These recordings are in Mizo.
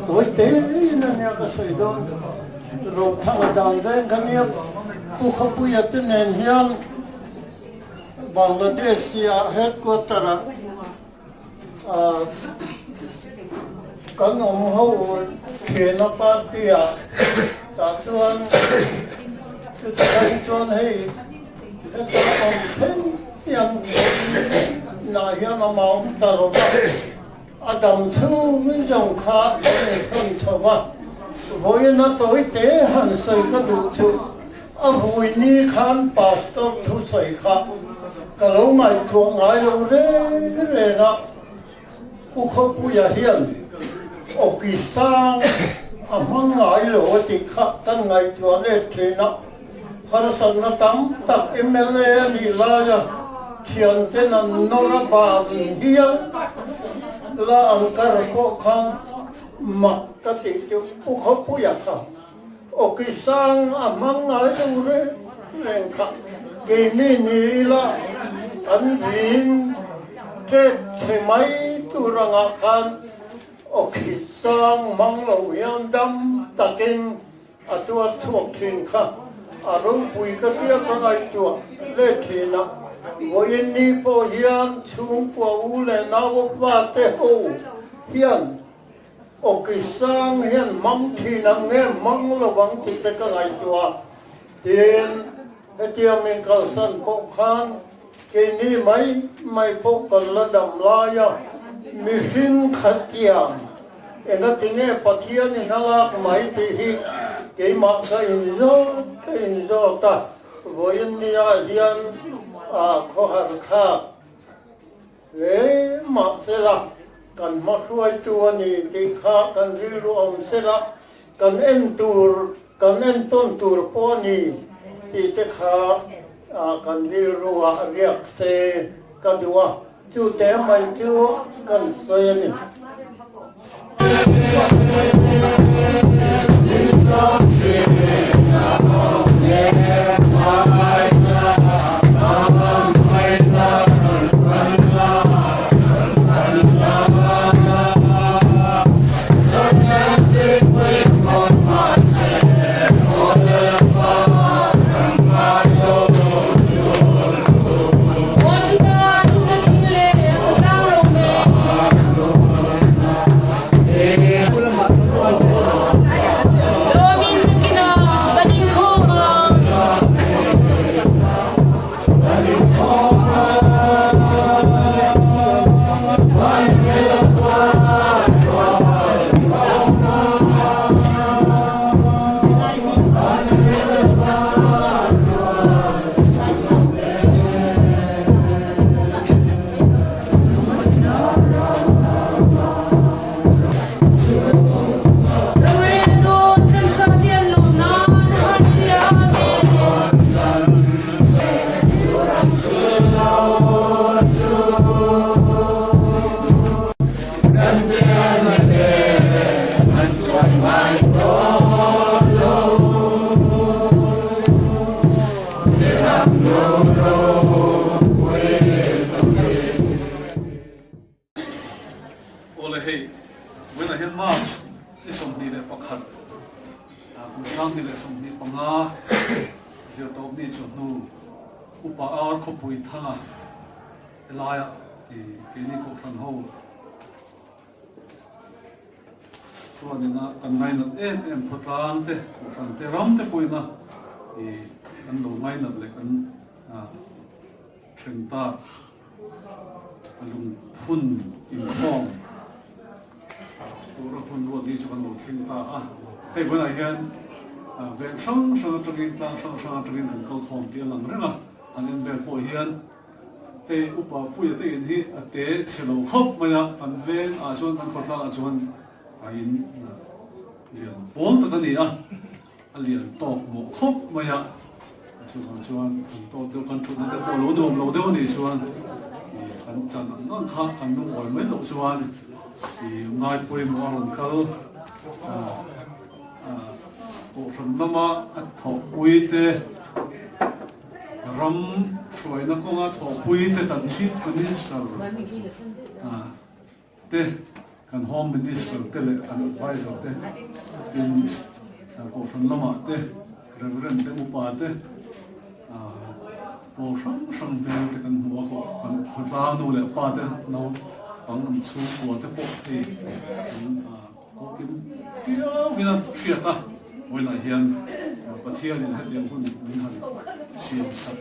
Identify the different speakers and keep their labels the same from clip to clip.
Speaker 1: Tawi tein a nia ka sawi dawn. Rothanga dan veng kha nia Pu Khawpuia te nen hian Bangladesh tia headquarter ah kan awm ho thiana party ah tah chuan chutah chuan hei heta awm thleng hian nah hian a mah awm ta lo va a dam chhung zawng kha kan inhrawn chho va vawiina tawi te han sawi ka duh chu A vui ni khan Pastor thusawi kha ka lo ngaihtuah ngai lo reng reng a, Pu Khawpuia hian awki sang a hmang ngai lo a tih kha kan ngaihtuah let thin a, harsatna tam tak mla a nih laia thianten an nawr a ban hial la ang kar pawh khan mak ka tih chu Pu Khawpuia kha Awki sang a hmang ngai lo reng reng kha keini ni ila kan vin ṭek chhe mai tur angah khan awki sang hmang lo hian dam takin a tuar chhuak thin kha a ropui ka tia ka ngaihtuah let thin a. Vawiin ni pawh hian chhungkua u leh nau fate ho hian Awki sang hian mang thin ang nge mang lo ang tih te ka ngaihtuah a, tin hetiang min kalsan pawh khan keini mai mai pawh kan la dam lai a, mihring khatiang engatinge Pathianin a lak mai tih hi keimah ka inzawt ka inzawt a, vawiin nia hian khawhar thlak Hle mahsela, kan hmahruaitu a ni tih kha kan rilru awm sela, kan en tur, kan entawn tur pawh a ni tih te kha kan rilruah riak se ka duh a, chu te mai chu kan sawi a ni.
Speaker 2: Awle hei, vawiinah hian March ni 21 kum 2025 zirtawpni chawhnu Upa Ar khawpui thanga helaia keini kohhran ho chuanina kan ngainat em em khawtlang te kohhran te ram te pawhina kan lo ngainat leh kan Thleng tak a lungphun inkhawm tura hun ruat hi chu kan lo thleng ta a. Hei vawiinah hian veng hrang hrang atangin tlang hrang hrang atangin kan kal khawm tih a lang reng a. An en vel pawh hian hei upa Puia te in hi a te chhe lo khawp mai a, kan veng ah chuan kan khawtlang ah chuan a in lian pawl tak a ni a. A lian tawk mawh khawp mai a, chuvang chuan kan tawt deuh kan thutna te pawh lo nuam lo deuh a nih chuan ih kan chan ang ang kha kan lungawi mai loh chuan ih ngai pawimawh a rawn kal ah ah kohhran lama a thawhpui te ram hruaina kawnga thawhpui te kan Chief Minister ah te, kan Home Minister te leh kan Adviser te, tin Kohhran lamah te, Reverend te, Upa te, pawl hrang hrang hmel te kan hmu a, kan khawtlang nu leh pa te, naupang an chhungkua te pawh hei kan kokim viau in a hriat a, vawiinah hian Pathianin hetiang hun min han siam sak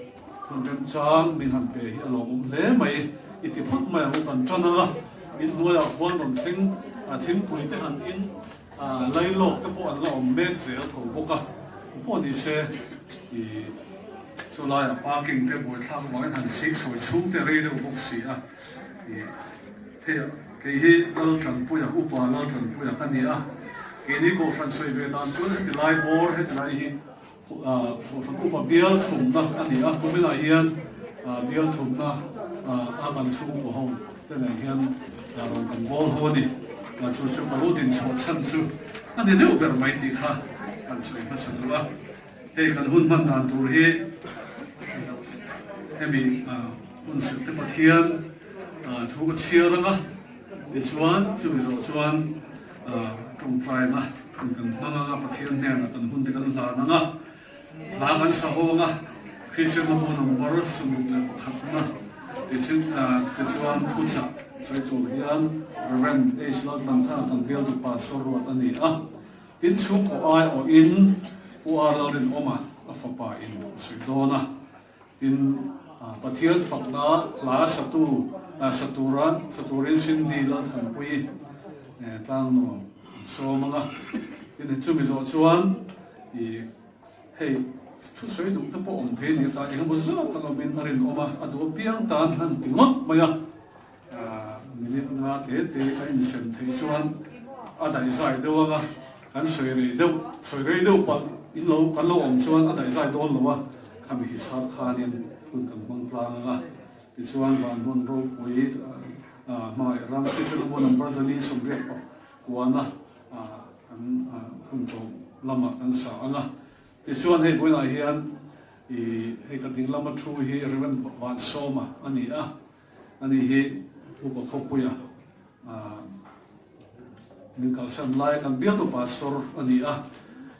Speaker 2: hun remchang min han pe hi a lawmawm hle mai. I ti phawt mai ang u kan tan ang a, in hnuaiah khuan rawn thleng a thingpui te han in a lailawk te pawh an la awm mek zel tho bawk a, pawh ni se i chulaiah parking te buaithlak avangin han sik sawi chhung te rei deuh bawk si a, i hei kei hi Laltanpuia upa Laltanpuia ka ni a, keini Kohhran sawi ve dan chuan heti lai bawr heti lai hi Kohhran upa bial thumna a ni a, kuminah hian bial thumna a kan chhungkaw ho te nen hian rawn kan bawl ho a ni. Chu chu ka lo din chhuah chhan chu a ni deuh ber mai tih kha kan sawi hmasa duh a. Hei kan hun hman dan tur hi hemi hun serh te Pathian thu ka chhiar ang a, tichuan chumi zawh chuan Tawngtaina hun kan hmang ang a, Pathian hnenah kan hun te kan hlan ang a, hla kan sa ho ang a, Kristian ho number 61 na tichuan thuchah sawi tur hian Rev. H. Laltlanthana kan bialtu pastor ruat a ni a, tin chhungkaw aiawhin Pu R. Lalrinawma a fapa in a sawi dawn a. Tin, Pathian fakna hla satu sa tura sa turin Cindy Lalthanpuii tlang nuam an sawm ang a. Tin, chumi zawh chuan ih hei thusawi duh te pawh awm thei a ni ta, engemaw zawk kan awmin a rinawm a, a duh apiang tan han ti ngawt mai a. Minute nga te te a insem theih chuan a daihzai deuh ang a, kan sawi rei deuh, sawi rei deuh palh in lo kan lo awm chuan a daihzai dawn lo a, khami hisap khanin hun kan hmang tlang ang a. Tichuan Vanhmun ropui hmangaih ram Kristian Abu number 480 kuana kan hun tawp lamah kan sa ang a. Tichuan hei vawiinah hian ih hei ka ding lama thu hi Rev Vansawma a ni a. Ani hi Upa Khawpuia min kalsan laia kan bialtu pastor a ni a,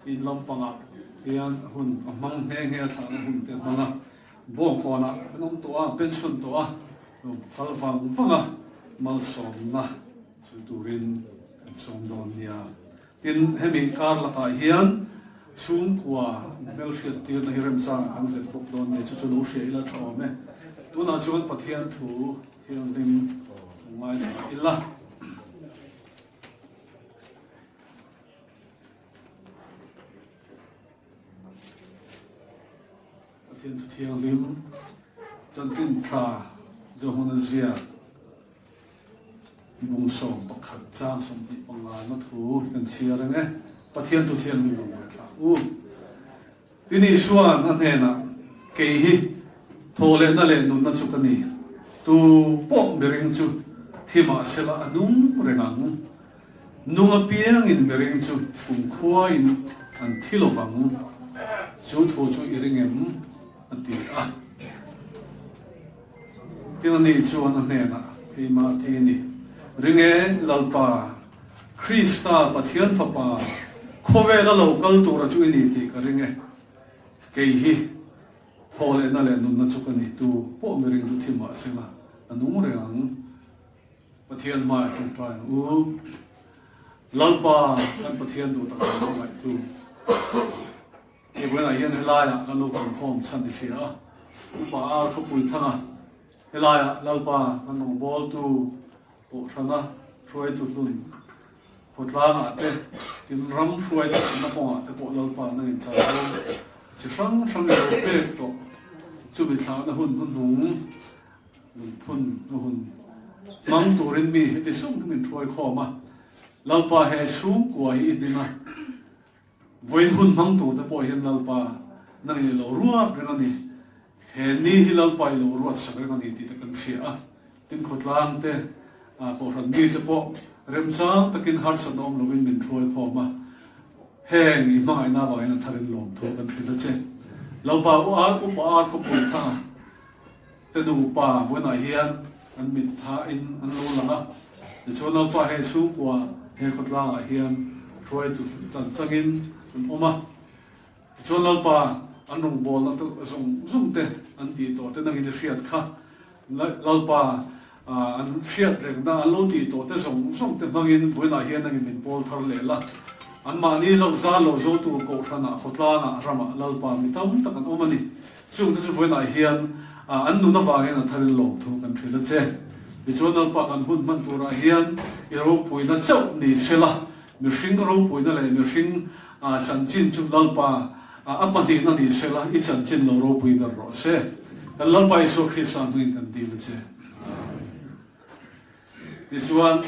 Speaker 2: in lampangah hian hun a hmang nghe nghe a, thlahna hun te a hmang a, Bawngkawnah kan awm tawh a, pension tawh a, lo kal vang vang a, malsawmna sawi turin kan sawm dawn nia. Tin, hemi kar lakah hian chhungkua hmelhriat tirna hi remchangah kan zet bawk dawn nia, chu chu lo hria ila tha awm e. Tunah chuan Pathian thu thianghlim ngaithla ila. Pathian thu thianghlim chanchin tha Johana ziak Bung 11 chang 25 na thu hi kan chhiar ang e. Pathian thu thianghlim lo ngaithla u. Tin Isua'n a hnenah, Kei hi thaw lehna leh nunna chu ka ni. Tu pawh miring chu thi mahsela a nung reng ang. Nung apiangin miring chu kumkhuain an thi lo vang, chu thu chu i ring em? a ti a. Tin ani chuan a hnenah, Keimah thi ni, ring e, Lalpa, Krista Pathian Fapa, khawvela lo kal tura chu i ni tih ka ring e. Kei hi thaw lehna leh nunna chu ka ni, tu pawh miring chu thi mah sela a nung reng ang. Pathian hmaiah ṭawngṭai ang u. Lalpa kan Pathian duh tak kan hmangaihtu Gabriel-ah hian helaiah kan lo kalkhawm chhan i hria a, Upa Ar khawpui thanga helaiah Lalpa kan rawngbawltu Kohhrana hruaitu hlun khawtlangah te, tin ram hruaitu na kawngah te pawh Lalpa nang in chal bo chi hrang hrang i lo pek tawh chumi thlahna hun hnuhnung Lungphun a hun hmang turin mi heti sung hi min hruai khawm a, Lalpa he chhungkua hi i ding a, vawiin hun hmang tur te pawh hian Lalpa nang i lo ruat reng a ni, he ni hi Lalpa i lo ruat sak reng a ni tih te kan hria a, tin khawtlang te, kohhran mi te pawh remchang takin harsatna awm lovin min hruai khawm a, heng i hmangaihna avangin a tharin lawmthu kan hrilh a che. Lalpa u ar upa ar khawpui thanga. Te nupa vawiinah hian an mit thain an lo lang a, tichuan Lalpa hei chhungkua he khawtlangah hian hruaitu chan changin an awm a, tichuan Lalpa an rawngbawlna te zawng zawng te an tih tawh te nangin i hriat kha, Lalpa an hriat rengna an lo tih tawh te zawng zawng te hmangin vawiinah hian nangin min pawl thar leh la, anmahni lo zal lo zo tur kohhranah khawtlangah ramah Lalpa mi tam tak an awm a ni. Chungte chu vawiinah hian an nun avangin a tharin lawmthu kan hrilh a che. Tichuan Lalpa kan hun hman turah hian i ropuina chauh ni sela, mihring ropuina leh mihring chanchin chu Lalpa a pahnihna ni sela, i chanchin lo ropui ber rawh se. Kan Lalpa Isua Krista hmingin kan dil a che. Tichuan.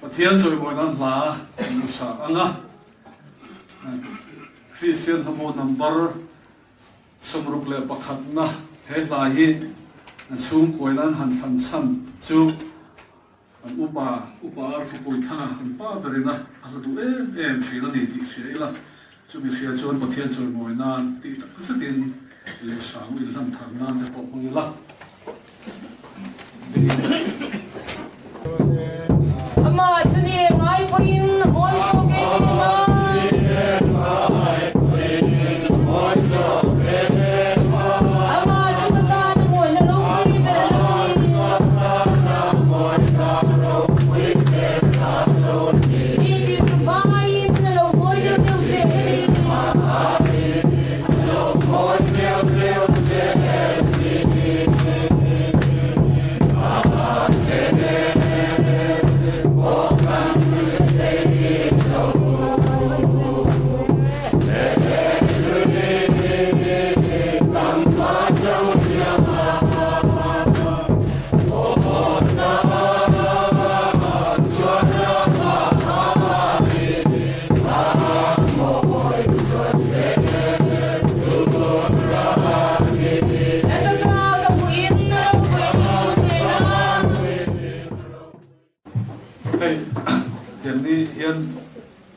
Speaker 2: Pathian chawimawi nan hla an lo sa ang a, Kristian hlamu number 61 na he hla hi an chhungkuai nan han thlan chhan chu an upa, Upa Arfupui Thanga an pa berin a a hla duh em em thin a ni tih hria ila, chumi hria chuan Pathian chawimawi nan tih tak zetin leh sang inhlan thar nan te pawh hmang ila.
Speaker 3: Amah chu ni ngai pawhin a mawi zawk em em a. Amah chu ka tan a mawina ropui ber a lo ni. Ni tin chu hmaiin a lo mawi deuh deuh zel a ni.
Speaker 2: Hei tiang ni hian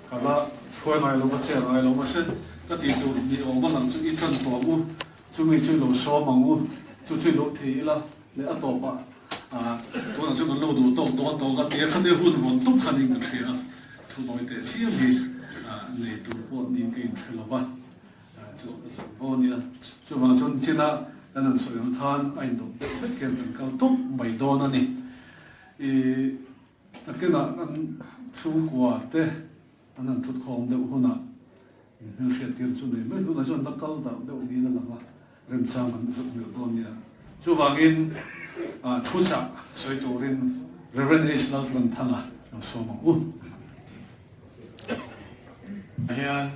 Speaker 2: ka la hruai ngai lo va chair ngai lo mahse ka tih tur ni awm a lang chu i tan tawh ang u, chumi chu i lo sawm ang u, chu chu i lo ti ila leh a tawpah tunah chu kan lo duh tawk dawn tawh ka ti a, khati hun vawn tawp khan in ka hria a, thunawi teh chiam hi nei tur pawh niin ka inhre lo va. Chu a zak vo a nia. Chuvang chuan china kan han sawi ang khan a indawp deuh vek hian kan kal tawp mai dawn a ni. I nakinah kan chhungkua te an han thutkhawm deuh hunah inhmelhriat tir chu nei mai tunah chuan la kal darh deuh niin a lang a, remchang kan zak hmel dawn nia. Chuvangin thuchah sawi turin Rev. H. Laltlanthanga lo sawm ang u.
Speaker 4: Hian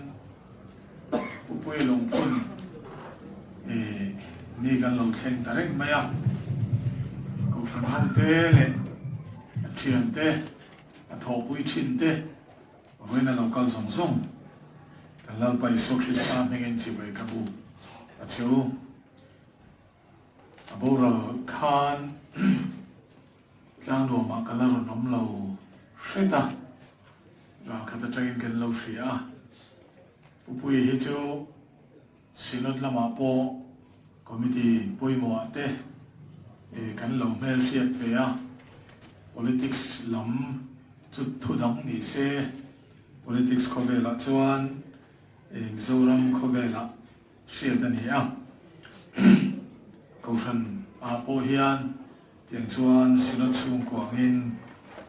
Speaker 4: Pupui Lungphun i ni kan lo thleng ta reng mai a, Kohhran ho te leh a thian te, a thawhpui thin te vawiin a lo kal zawng zawng kan Lalpa Isua Krista hmingin chibai ka bu a che u. A boral khan. Tlangnuamah ka la rawn awm lo hret a, ralkhat atangin kan lo hria a. Pupuia hi chu Synod lamah pawh committee pawimawhah te kan lo hmelhriat ve a, politics lam chu thu dang ni se, politics khawvelah chuan Mizoram khawvelah hriat a ni a. Kohhran ah pawh hian tiang chuan Synod chhungkua angin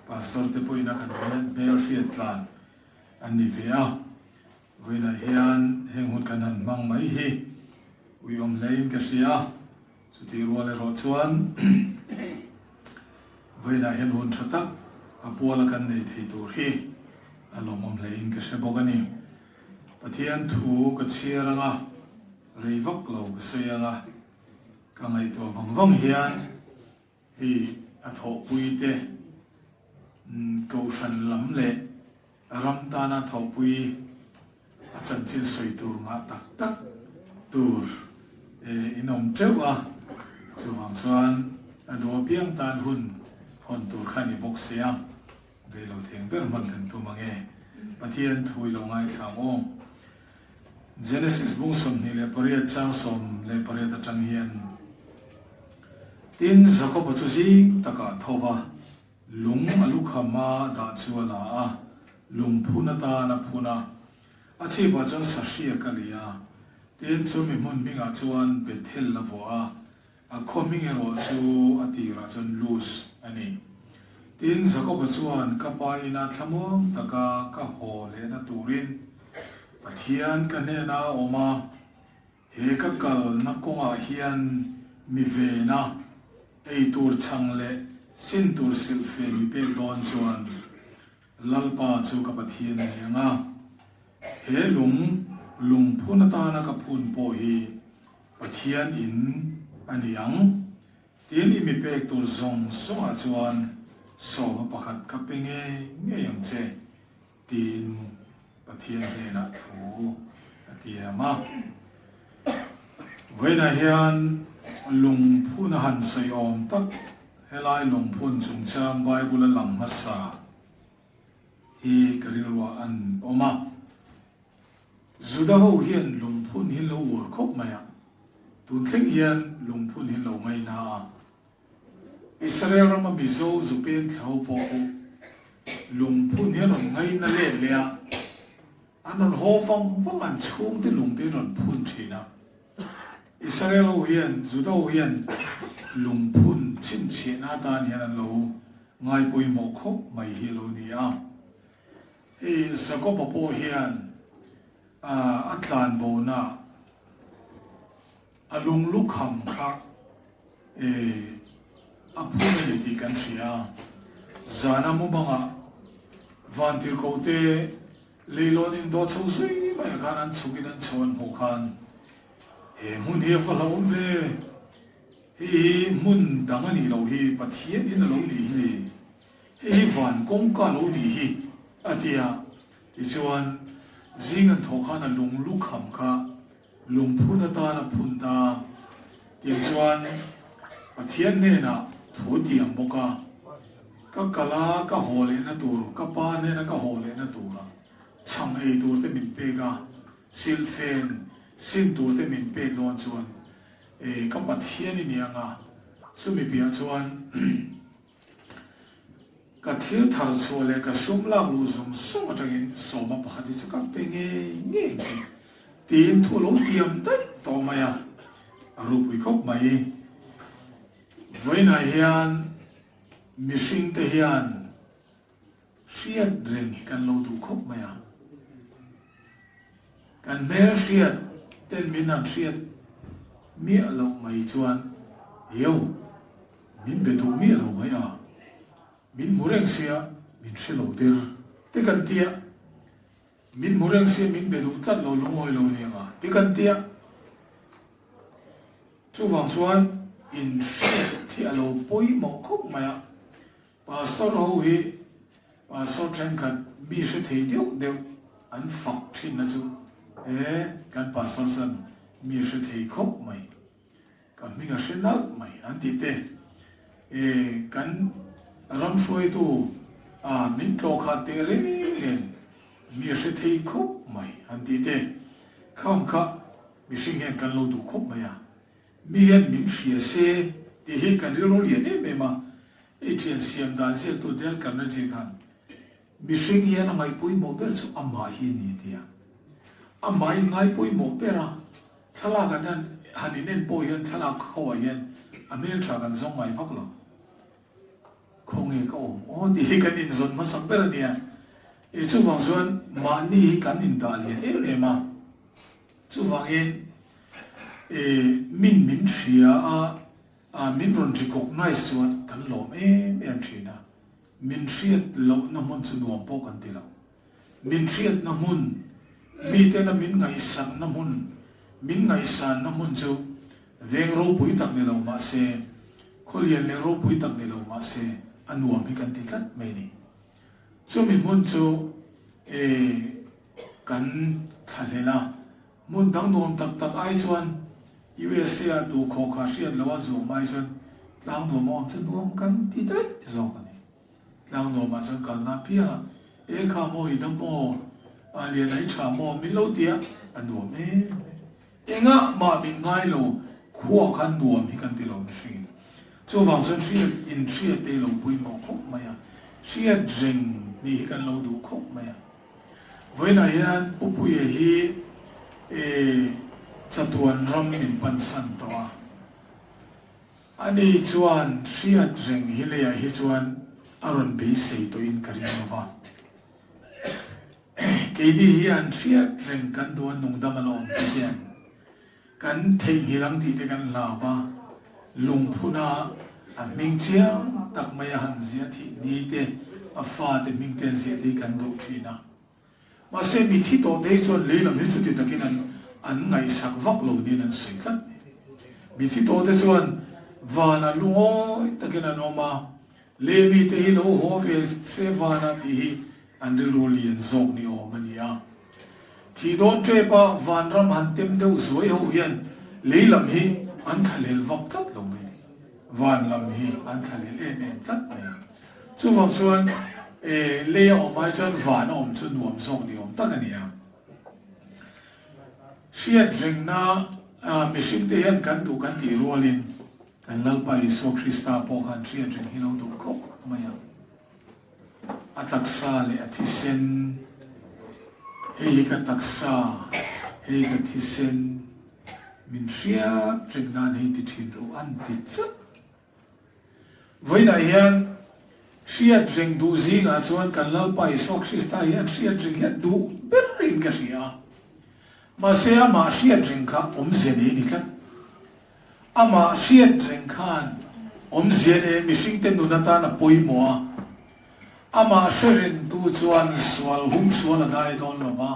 Speaker 4: Pastor te pawhin a kan hmel hriat tlan an ni ve a. Vawiinah hian heng hun kan han hmang mai hi uiawm hlein ka hria a, chutih rual erawh chuan vawiinah hian hun tha tak a puala kan nei thei tur hi a lawmawm hlein ka hre bawk a ni. Pathian thu ka chhiar anga rei vak lo ka sawi anga ka ngaihtuah vang vang hian hei a thawhpui te kohhran lam leh ram tana thawhpui a chanchin sawi tur ngah tak tak tur in awm teuh a, chuvang chuan a duh apiang tan hun hawn tur kha a ni bawk sia. Rei lo theng ber hman kan tum ang e. Pathian thu i lo ngaithla ang aw. Genesis bung 28 chang 18 atang hian, Tin, Jakoba chu zing takah tho va, lung a lukham a dah chu a la a, lung phun atan a phun a. A chhipah chuan sahriak a li a. Tin, chu mi hmun hmingah chuan Bethel a vuah a, A khaw hming erawh chu a tirah chuan Luz a ni. Tin, Jakoba chuan, Ka pa ina thlamuang taka ka haw lehna turin Pathian ka hnena a awm a, he ka kalna kawngah hian mi vena ei tur chhang leh sin tur silhfen mi pek dawn chuan Lalpa chu ka Pathian a ni ang a, he lung lungphun atana ka phun pawh hi Pathian in a ni ang. Tin, i mi pek tur zawng zawngah chuan sawma pakhat ka pe ngei ngei ang che, tiin Pathian hnenah thu a tiam a. Vawiinah hian lungphun a han sawi awm tak, helai lungphun chungchang Bible a lang hmasa hi ka rilruah an awm a. Juda ho hian lungphun hi lo uar khawp mai a, tun thleng hian lungphun hi lo ngaina a. Israel rama Mizo Zupen thla ho pawh chu lungphun hi an rawn ngaina let leh a, an rawn haw vang vang an chhungte lungte an rawn phun thin a. Israel ho hian, Juda ho hian lungphun chhinchhiahna atan hian an lo ngai pawimawh khawp mai hi a lo ni a. Hei Jakoba pawh hian a tlan bona a lunglu kham kha a phun a ni tih kan hria a. Zana mumangah vantirhkohte leilawn indawh chho zui maiah khan an chhukin an chho an hmuh khan he hmun hi a va hlauhawm ve, hei hi hmun dang a nih loh hi Pathian in a lo nih hi le. Hei hi van kawngka lo nih hi, a ti a. Tichuan, zing an thawh khan a lung lukham kha lungphun atan a phun ta. Tiang chuan Pathian hnenah thu tiang bawk a, Ka kal a, ka haw lehna tur, ka pa hnena ka haw lehna tura chhang ei tur te min pek a, silhfen sin tur te min pek dawn chuan, ka Pathian i ni ang a, chumi piah chuan, Ka thil thar chhuah leh ka sum lak luh zawng zawng atangin sawma pakhat hi chu ka pe ngei ngei ang che tiin thu a lo tiam daih tawh mai a, a ropui khawp mai. Vawiinah hian mihringte hian Hriat reng hi kan lo duh khawp mai a. Kan hmel hriat ten min han hriat miah loh mai chuan eo min be duh miah lo mai a, min hmu reng sia min hre lo der te kan tia, min hmu reng sia min be duh tlat lo lungawi lo nia nga te kan tia. Chuvang chuan inhriat hi a lo pawimawh khawp mai a. Pastor ho hi pastor thenkhat mi hre thei deuh deuh an fak thinna chu e kan pastor chuan mi hre thei khawp mai, ka hming a hre nalh mai an tih te e kan. Ram hruaitu a min tlawh khat teh reng nen mi a hre thei khawp mai an tih te khang kha mihring hian kan lo duh khawp mai a, mi hian min hria se tih hi kan rilru lian em em a, hei thian siam dan ziaktu Dale Carnegie khan mihring hian a ngaih pawimawh ber chu amah hi a ni a ti a, amah in ngai pawimawh ber a, thlalak an han in en pawh hian thlalak ho ah hian a hmeltha kan zawng ngai vak lo. Khawnge ka awm aw tih hi kan inzawn hmasak ber a nia. E chuvang chuan mahni hi kan indah lian em em a. Chuvangin e min min hria a, min rawn recognize chuan kan lawm em em thin a. Min hriat lohna hmun chu nuam pawh kan ti lo. Min hriatna hmun, mitena min ngaihsakna hmun, min ngaihsanna hmun chu veng ropui tak ni lo mah se, khawlian leh ropui tak ni lo mah se, a nuam hi kan ti tlat mai a ni. Chumi hmun chu e kan thlahlel a, hmun dang nuam tak tak ai chuan USA ah duhkhawh kha hriat loh a zuam ai chuan tlang nuam a awm chu nuam kan ti daih zawk a ni. Tlang nuamah chuan kalna apiang a, E kha maw i dam maw? A lian ai tha maw? Min lo ti a, a nuam em em. Engah mah min ngai lo, khua kha nuam hi kan ti lo mihringin. Chuvang chuan hriat in hriat te lo pawimawh khawp mai a, hriat reng nih hi kan lo duh khawp mai a. Vawiinah hian Pu Puia hi e chatuan ram min pansan tawh a. Ani chuan hriat reng hi leiah hi chuan a rawn beisei tawhin ka ring lo va. Keini hian hriat reng kan duh a nungdam a la awm te hian kan theihnghilh ang tih te kan hlauh a, lungphuna a hming chiang tak mai a han ziah thih ni te, a fate hming te an ziah te hi kan duh thin a. Mahse, mithi tawhte hi chuan lei lam hi chuti takin an an ngaihsak vak lo niin an sawi tlat. Mithi tawhte chuan vanah lungawi takin an awm a, lei mite hi lo haw ve se vanah tih hi an rilru lian zawk ni awm a ni a. Thih dawn ṭepa vanram han tem deuh zuai ho hian lei lam hi an thlahlel vak tlat lo mai. Van lam hi an thlahlel em em tlat mai a. Chuvang chuan e lei a awm ai chuan van a awm chu nuam zawk ni awm tak a ni a. Hriat rengna mihring te hian kan duh kan tih rualin kan Lalpa Isua Krista pawh khan hriat reng hi lo duh khawp mai a. A taksa leh a thisen, hei hi ka taksa, hei ka thisen, min hriat reng nan hei ti thin rawh an ti chat. Vawiinah hian hriat reng duh zingah chuan kan Lalpa Isua Krista hian hriat reng hi a duh ber in ka hria a. Mahse amah hriat reng kha awmzia nei a ni tlat. Amah hriat reng khan awmzia nei mihringte nun atan a pawimawh a. Amah hre rengtu chuan sual hum sual a dai dawn lo va.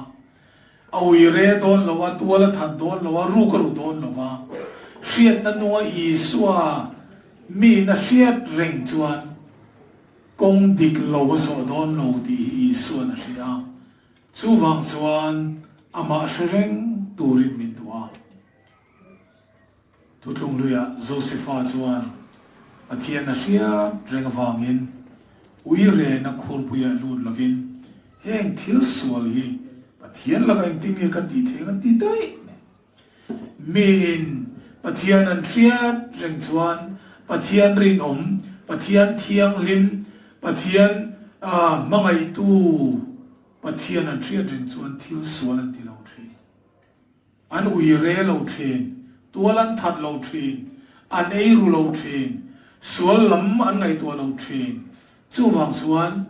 Speaker 4: A ui re dawn lo a, tual a that dawn lo a, ruk a ru dawn lo va. Hriatna nunga Isua miin a hriat reng chuan kawng dik lo a zawh dawn lo tih hi Isua'n a hria a. Chuvang chuan amah hre reng turin min duh a. Thutlung hluiah Josefa chuan Pathian a hriat reng avangin ui rena khurpuiah lut lovin heng thil sual hi Pathian lakah engtin nge ka tih theih ang a ti daih mai. Miin Pathian an hriat reng chuan Pathian rinawm, Pathian thianghlim, Pathian hmangaihtu Pathian an hriat reng chuan thil sual an ti lo thin. An ui re lo thin, tual an that lo thin, an ei ru lo thin, sual lam an ngaihtuah lo thin. Chuvang chuan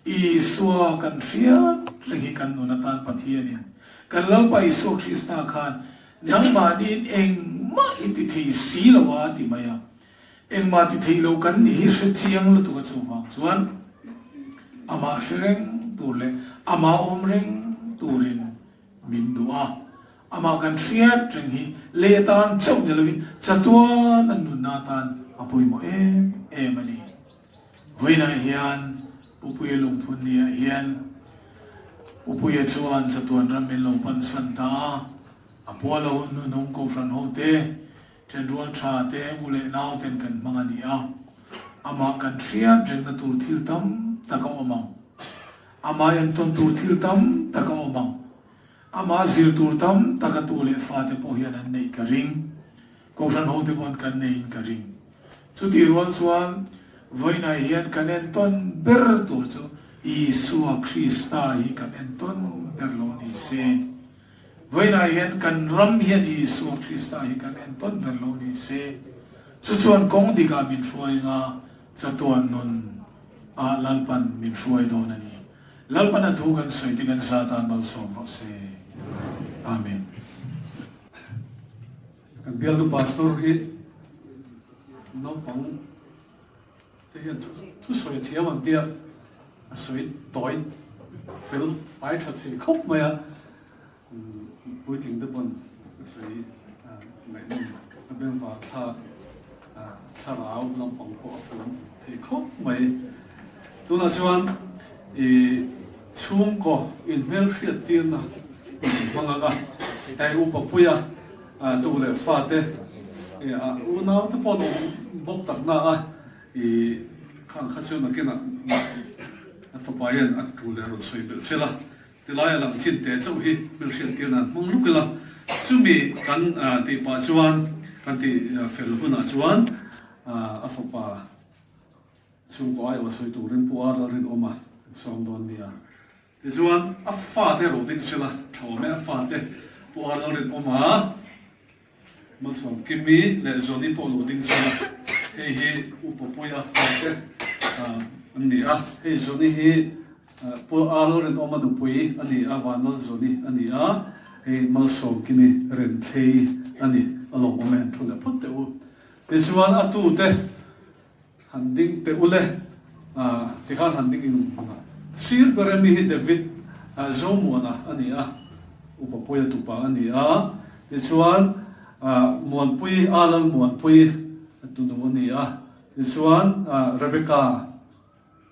Speaker 4: Isua kan hriat reng hi kan nun atan Pathianin kan Lalpa Isua Krista khan nangmahniin engmah i ti thei si lo a ti mai a. Engmah ti thei lo kan nih hi hre chiang lutuk a chuvang chuan amah hre reng tur leh amah awm reng turin Min duh a, amah kan hriat reng hi lei atan chauh ni lovin chatuan a nunna atan a pawimawh em em a ni. Vawiinah hian Pupuia lungphun niah hian Pupuia chuan chatuan ram min lo pansan ta a, a puala hun hnuhnung Kohhran hote, Thenrual tha te, u leh nau ten kan hmang a ni a. Amah kan hriat rengna tur thil tam tak a awm ang. Amah entawn tur thil tam tak a awm ang. Amah zir tur tam tak a tu leh fate pawh hian an neih ka ring. Kohhran hote pawh an kan neiin ka ring. Chutih rual chuan vawiinah hian kan entawn ber tur chu Isua Krista hi kan entawn ber lo ni se. Vawiinah hian kan ram hian Isua Krista hi kan entawn ber lo ni se. Chu chuan kawng dikah min hruai anga chatuan nun ah Lalpan min hruai dawn a ni. Lalpan a thu kan sawi te kan za tan malsawm rawh se. Amen.
Speaker 2: Kan bialtu pastor hi naupang te hian thusawi a thiam ang tia a sawi tawi fel fai tha thei khawp mai a, puitling te pawn a sawi ngaihnawm a bengvar thlak thlarau lampang pawh a fawm thei khawp mai. Tunah chuan i chhungkaw inhmelhriat tirna hmang anga hei upa puia tu leh fate unau te pawh an awm bawk tak na a i khang kha chu nakinah a fapa hian a tu leh a rawn sawi belh fel a tilai a lang chin te chauh hi hmelhriat tirna an hmang luk ila chumi kan tih pah chuan kan tih fel hunah chuan a fapa Chhungkaw aiawh sawi turin Pu Ar Lalrinawma an sawm dawn nia. Tichuan, a fate ro ding sela tha awm e, a fate Pu Ar Lalrinawma, Malsawm Kimi leh Johnny pawh lo ding sela, hei hi U Papuia fate an ni a, hei Johnny hi Pu Ar Lalrinawma nupui a ni a, Vanlal Johnny a ni a, hei Malsawm Kimi Renthlei a ni, a lawmawm e, an thu leh phawt teh u. Tichuan, a tute Han ding teh u le, tikhan han ding in hmang a. Sir Beremi hi David Zomuana a ni a, Upa Puia tupa a ni a. Tichuan Muanpui, A Lal Muanpui tunu a ni a. Tichuan Rebecca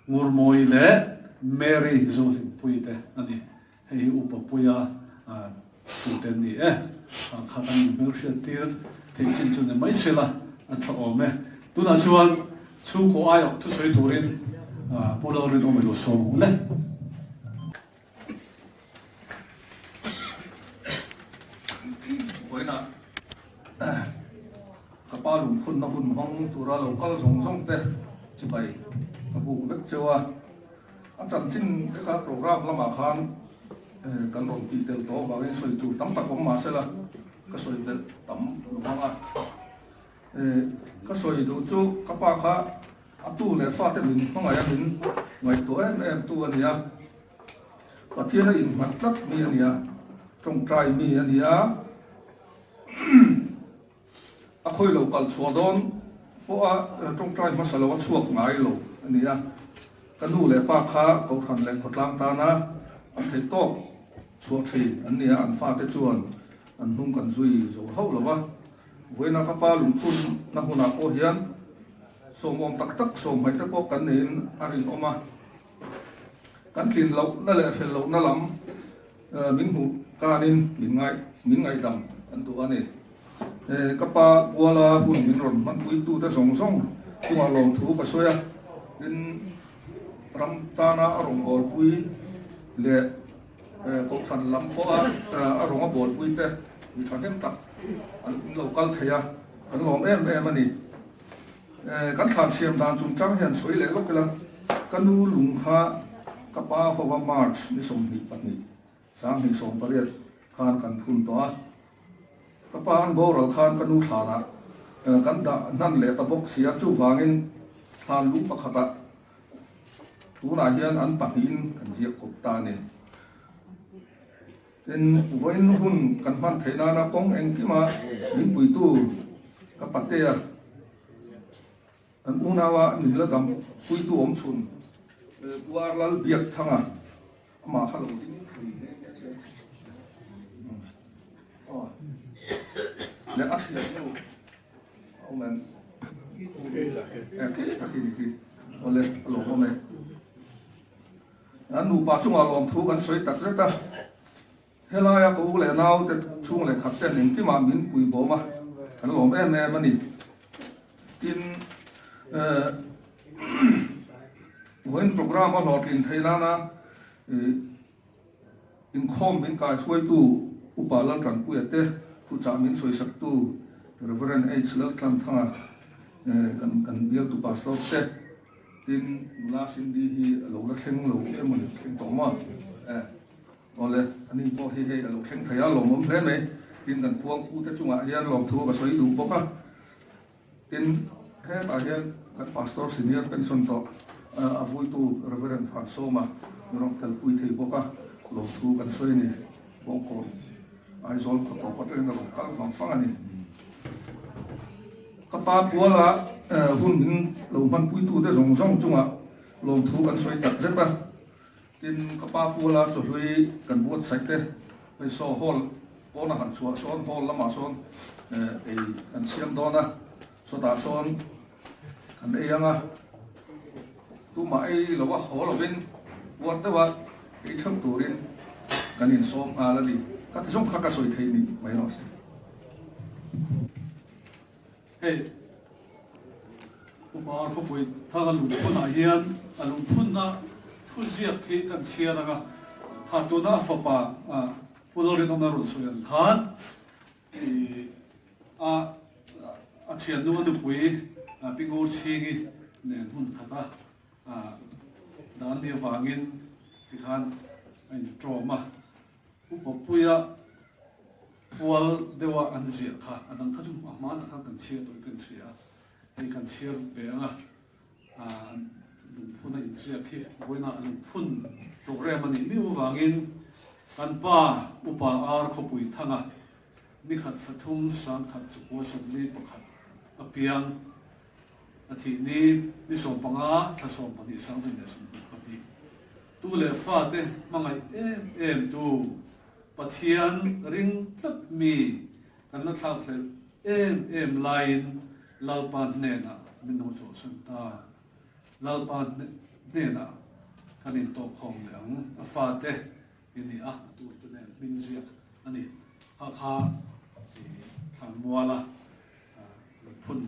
Speaker 2: Ngurmawi leh Mary Zohlimpuii te a ni. Hei hi Upa Puia tute an ni e. Kha kan inhmelhriat tir theih chin chu ni mai se la, a tha awm e. Tunah chuan chhungkaw aiawh thusawi turin Pu Lalrinawm i lo sawm ang le.
Speaker 5: Vawiinah ka pa lungphunna hun hmang tura lo kal zawng zawng te chibai ka buk vek cheu a. A chanchin te kha program lamah khan kan rawn tih tel tawh avangin sawi tur tam tak awm mah sela ka sawi belh tam lo ang a. Ka sawi duh chu ka pa kha a tu leh fate min hmangaih a min ngaihtuah em em tu a ni a, Pathian a innghat tlat mi a ni a, tawngtai mi a ni a. A khawi lo kal chhuah dawn pawha tawngtai hmasa lo a chhuak ngai lo a ni a, ka nu leh pa kha Kohhran leh khawtlang tana an theih tawk chhuah thei an ni a, an fate chuan an hnung kan zui zo hauh lo va. Vawiina ka pa lungphun na hunah pawh hian sawmawm tak tak sawmhmaih te pawh kan neiin a rinawm a, kan tlin lohna leh fel lohna lam Min hmuh kanin min ngai min ngaihdam an duh a ni. Ka pa Kuala hun min rawn hmanpuitute zawng zawng chungah lawmthu ka sawi a, tin ram tana a rawn bawlpui leh kohhran lam pawha a rawn a bawlpuite mi thahnem tak an lo kal thei a, kan lawm em em a ni. Kan thlan siam dan chungchang hian sawi leh lawk ila, ka nu lung kha ka pa hova March ni 22, 2018 khan kan phun tawh a. Ka pa an boral khan ka nu thlanah kan dah hnan leh ta bawk si a, chuvangin thlan lung pakhatah tunah hian an pahnihin kan ziak kawp ta a ni. Tin, vawiin hun kan hman theih nana kawng engkima min puitu ka patea kan unaua min la dam puitu awm chhun Puar Lal Biakthanga amah kha lo ding thei nghe nghe che. Aw, leh a hriat hnu a awm em? Khi tak hi ni khi. Awle, a lawmawm e. An nupa chungah lawmthu kan sawi tak zet a, helaia ka u leh naute chhung leh khat ten engkimah min pui bawm a, kan lawm em em a ni. Tin, eh. Vawiin programme a hlawhtlin theih nana inkhawm min kaihruaitu Upa Laltanpuia te, thuchah min sawisaktu Rev. H. Laltlanthanga kan bialtu Pastor te, tin nula Cindy hi a lo la thleng lo emaw ni thleng tawh maw? Awle, ani pawh hi hei a lo thleng thei a, lawmawm hle mai. Tin kan khuangpu te chungah hian lawmthu ka sawi duh bawk a. Tin, hetah hian kan Pastor Senior Pension tawh a vuitu Rev. Vansawma min rawn telpui thei bawk a, lawmthu kan sawi a ni. Bawngkawn Aizawl khaw tawp atangin a rawn kal vang vang a ni. Ka pa puala hun min lo hmanpuitute zawng zawng chungah lawmthu kan sawi tak zet a. Tin, ka pa puala chawhlui kan buatsaih te, hei saw hall pawna han chhuah sawn hall lamah sawn ei kan siam dawn a, sawtah sawn kan ei ang a, tumah ei lo a haw lovin puar deuha ei theuh turin kan insawm nghal a ni. Ka ti zawng kha ka sawi theih ni mai rawh se.
Speaker 2: Hei Upa khawpui thar a lungphunah hian a lungphunna thuziak hi kan chhiar ang a, kha tuna a fapa Pu Lalrinawma rawn sawi ang khan i a a thiannu a nupui Pi Ngurchhingi nen hun khata dan ni avangin tikhan a intawm a. Upa Puia Pual deuha an ziah kha, a dang kha chu a hmanah khan kan chhiar tawh in kan hria a, hei kan chhiar ve ang a, lungphun a inziak hi vawiinah lungphun programme a nih miau avangin kan pa Upa Ar Khawpui Thanga nikhat thla thum sangkhat chukua 41 a piang a thih ni ni 15 thla 12 2022 tu leh fate hmangaih em em tu Pathian ring tlat mi kan la thlak hlelh em em laiin Lalpa hnenah min lo chawhsan ta. Lalpa hnenah kan intawhkhawm leh ang. A fate i ni a, a turte nen hming ziak a ni. Kha kha i thlanmuala miphun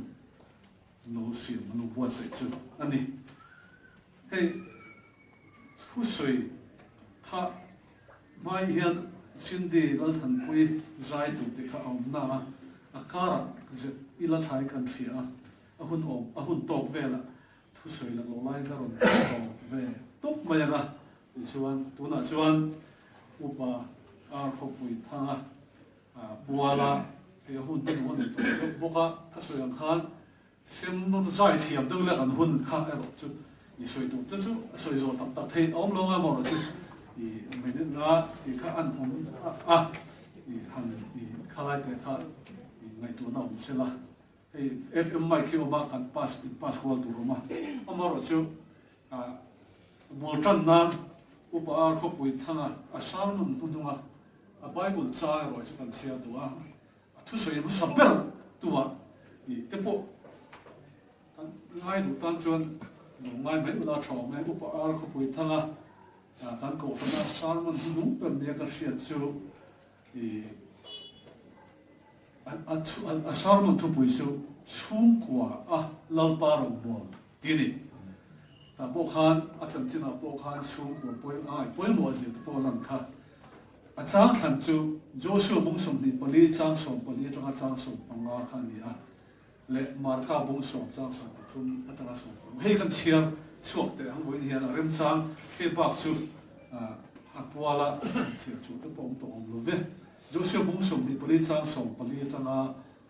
Speaker 2: no siam an lo buatsaih chu a ni. Hei thusawi kha Hmai hian Cindy Lalthanpui zai tur te kha a awm na a, a karah zet i la thlai kan hria a, a hun awm a hun tawk velah thusawi lak lo lai ka rawn tawp ve tawp mai ang a, tichuan tunah chuan Upa Ar Khawpui Thanga puala hei a hun hnuhnung a nei tawh deuh bawk a, ka sawi ang khan Sem rawn zai thiam deuh leh an hun kha erawh chu i sawi tur te chu a sawi zawh tak tak theih a awm lo nga maw erawh chu i minute nga tih kha an awm a i han i khalai te kha i ngaihtuahna awm se la hei FM mic hi awm a kan pass in pass kual tur awm a amaherawh chu bul tan nan Upa Ar Khawpui Thanga a sermon hnuhnunga a Bible chang erawh chu kan chhiar duh a. A thusawi hmasa ber tuah i te pawh kan ngai duh tan chuan lo ngai mai ula tha awm e. Upa Ar Khawpui Thanga kan kohhrana sermon hnuhnung ber nia ka hriat chu i a sermon thupui chu chhungkua a Lalpa rawngbawl tih a ni. Tah pawh khan a chanchinah pawh khan chhungkua pawimawh pawimawh zir te pawh a lan kha. A chang thlan chu Joshua bung 24 chang 14 atanga chang 15 kha a ni a, leh Marka bung 10 chang 13 atanga 16. Hei kan chhiar chhuak teh ang vawiin hian a remchang hei bak chu a puala chhiar chhuah te pawh awm tawh awm lo ve. Joshua bung 24 chang 14 atanga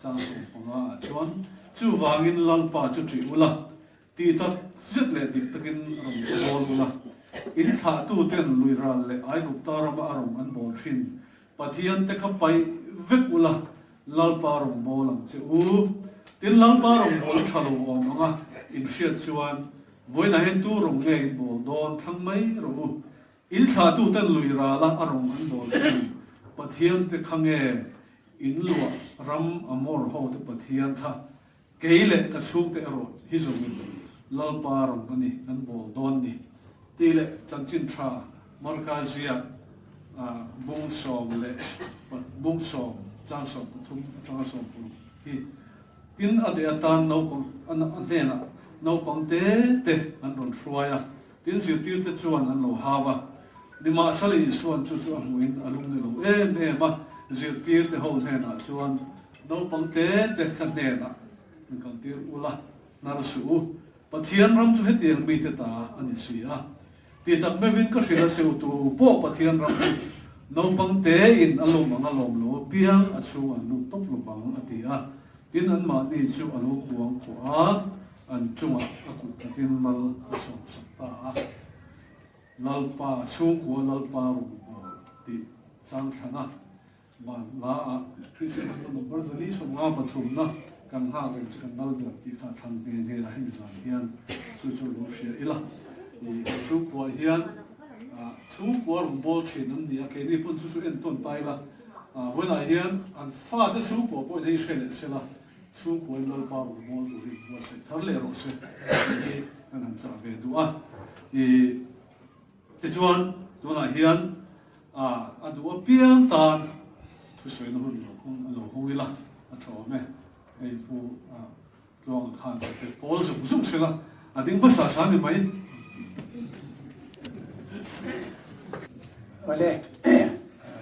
Speaker 2: chang 15 ah chuan chuvangin Lalpa chu ṭih ula, Tih tak zet leh dik takin rawn bawl ula, in thlahtuten lui ral leh Aigupta rama a rawng an bawl thin Pathian te kha paih vek ula, Lalpa rawn bawl ang che u. Tin, Lalpa rawn bawl tha lo awm ang a, in hriat chuan vawiinah hian tu rawng nge in bawl dawn thlang mai rawh u. In thlahtuten lui rala a rawng an bawl thin Pathian te kha nge in luah ram Amor ho te Pathian kha Kei leh ka chhungte erawh hi zawngin Lalpa rawng a ni kan bawl dawn ni tih leh chanchin tha Marka ziak bung sawm leh bung sawm chang 13 atanga 16 hi tin a deh atan naupang a hnenah naupang te te an rawn hruai a. Tin, zirtirte chuan an lo hau a. Nimahsela Isua'n chu chu a hmuhin a lung ni lo em em a, zirtirte ho hnenah chuan, Naupang te te ka hnenah min kaltir ula, hnar suh u. Pathian ram chu hetiang mite ta a ni si a. Ti tak meuhin ka hrilh a seu tu pawh Pathian ram chu naupang tein a lawm ang a lawm lo apiang a chhung an lut tawp lo vang a ti a. Tin anmahni chu a lo kuang khuah a, an chungah a kut khatin mal a sawmsak ta a. Lalpa chhungkua Lalpa rawngbâwl tih chang thlan a. Van la ah Kristian hna number zali 50 pathumna kan nghak reng chu kan lal ber tih kha thlang nghe nghe a hemi zan hian chu chu lo hria ila. I chhungkua hian chhungkua rawn bawl thin an ni a, keini pawn chu chu entawn ta ila. Vawiinah hian an fate chhungkua pawhin hei hre leh sela chhungkuain Lalpa rawn bawl turin buatsaih thar leh rawh se tih hi kan han chah ve duh a. I Tichuan, tunah hian a duh apiang tan thusawina hun lo hung a lo hung ila a tha awm e. Hei Pu Tluanga khan ka pe pawl zung zung sela a ding hmasa sa ni mai.
Speaker 6: Awle,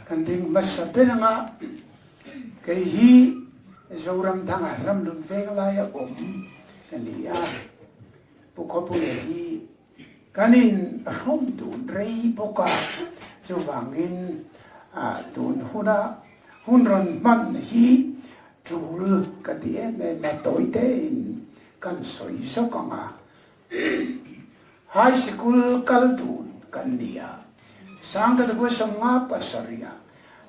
Speaker 6: kan ding hmasa ber anga kei hi Zoramthanga ramlun veng laia awm ka ni a, Pu Khawpuia hi Kan in hrawm dun rei bawk a, chuvangin tun huna hun rawn hman hi tul ka ti em em a, tawi tein kan sawi zawk ang a. High Sikul kal dun kan ni a, Sangkatagua 57 ah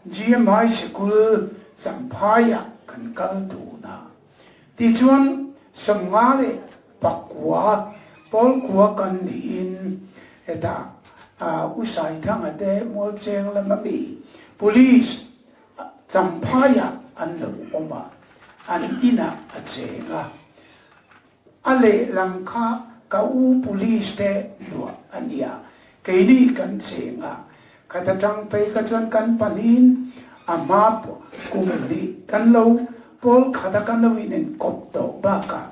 Speaker 6: GM High Sikul Champhaiah kan kal dun a, tichuan 59 Pawlkua kan niin hetah U Saithanga te Mualcheng lama mi Police Champhaiah an lo awm a, an inah a cheng a. A lehlam kha ka u Police te luah a nia, keini kan cheng a. Khata tang phei kha chuan kan pahnihin a hma kum hnih kan lo pawl khata kan lo inenkawp tawh bakah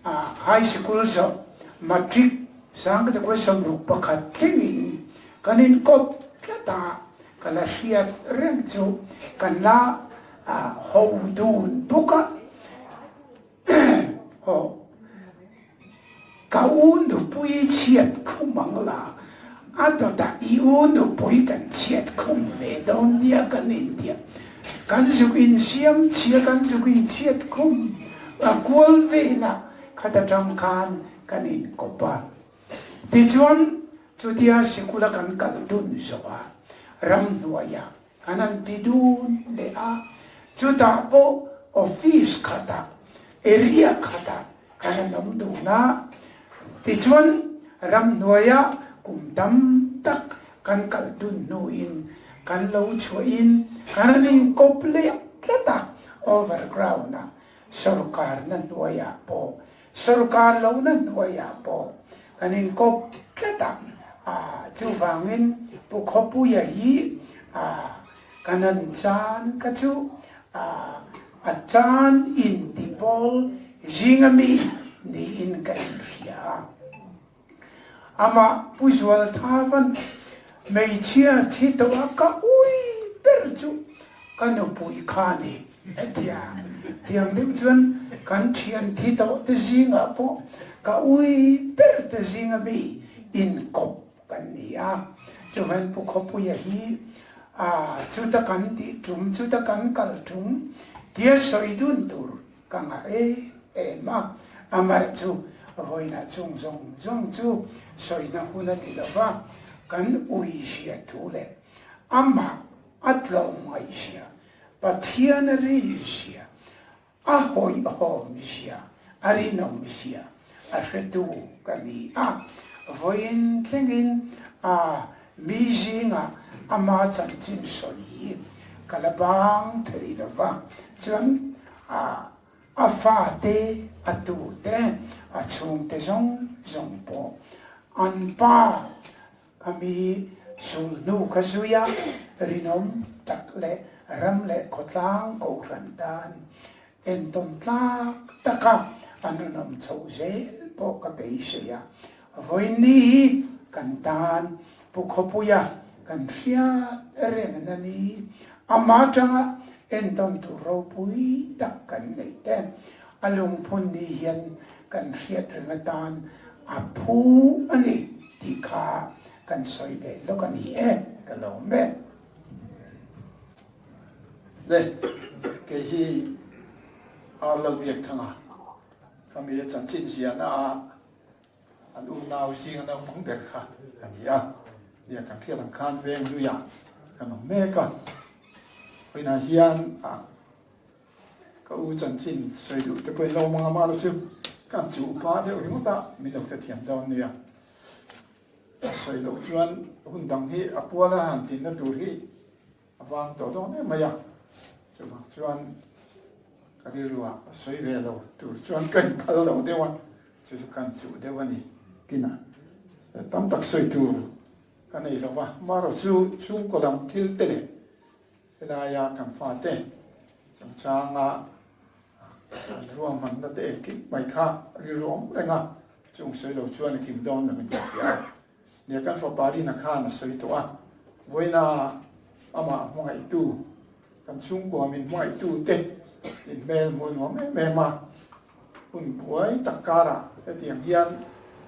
Speaker 6: A high sikul zawh matric sangkatakua 61 thlengin kan inkawp tlat a, ka la hriat reng chu kan la ho dun bawk a. Aw, ka u nupui chhiat khum ang la, a dawtah i u nupui kan chhiat khum ve dawn nia kan intia. Kan zuk insiam chhia, kan zuk inchhiat khum a kual velah khat atang khan kan inkawp a. Tichuan, chutia sikula kan kal dun zawh a, ramhnuaiah kan han ti dun leh a, chutah pawh office khatah, area khatah kan han awm dun a. Tichuan, ramhnuaiah kum tam tak kan kal dun hnuin kan lo chhuahin kan han inkawp leh tlat a, overground-ah sorkarna hnuaiah pawh, sorkar lohna hnuaiah pawh kan inkawp tlat a, chuvangin Pu Khawpuia hi kan han chan kha chu a chan intipawl zinga mi niin ka inhria a. Amah Pu Zualthavan hmeichhia thi tawh a ka ui ber chu ka nupui kha a ni a ti a. Tiang deuh chuan kan thian thi tawh te zingah pawh ka ui ber te zinga mi inkawp kan ni a. Chuvan Pu Khawpuia hi chuta kan tih tum, chuta kan kal tum tia sawi dun tur Ka ngah em em a, amah chu vawiinah chung zawng zawng chu sawina hun a ni lo va, kan ui hria thu leh amah a tlawm ngaihzia, Pathian a rinzia, a hawihhawm zia, a rinawm zia a hretu ka ni a. Vawiin thlengin a mi zingah ama chanchin sawi hi ka la bang thei lo va, chuan A a fate, a tute, a chhungte zawng zawng pawh an pa kha mi sulhnu kha zui a, rinawm tak leh ram leh khawtlang kohhran tan entawn tlak taka an rawn awm chhoh zel pawh ka beisei a. Vawiin ni hi. kan tan Pu Khawpuia kan hriat reng na ni. Ama atanga entawn tur ropui tak kan neih te a lungphun ni hian kan hriat reng atan a phu a ni tih kha kan sawi ve lawk a ni e, ka lawm e.
Speaker 1: Le, kei hi Ar Lalbiakthanga ka mi a chanchin ziahna ah An unau zinga naupang ber kha ka ni a, nia kan hriat ang khan veng luiah kan awm mek a, vawiinah hian ka u chanchin sawi duh te pawhin lo awm ang a, mahlo chu kan chu upa deuh ringawt a, min lo hrethiam dawn nia. A sawi loh chuan hun dang hi a puala han tinna tur hi A vang tawh dawn em mai a, chuvang chuan ka rilruah a sawi ve lo tur chuan ka inphal lo deuh a, chu chu kan chuh deuh a ni. Kinah tam tak sawi tur ka nei lo va, marawh chu chhungkaw lam thil te leh helaia kan fate chungchanga an ruahmanna te engkim mai kha rilru awm reng a, chung sawi lo chuan a kim dawn lo in ka hria a. Nia kan fapa Rina khan a sawi tawh a, vawiina amah hmangaihtu, kan chhungkua min hmangaihtu te inhmel hmuh nuam em em a, hun buai tak karah hetiang hian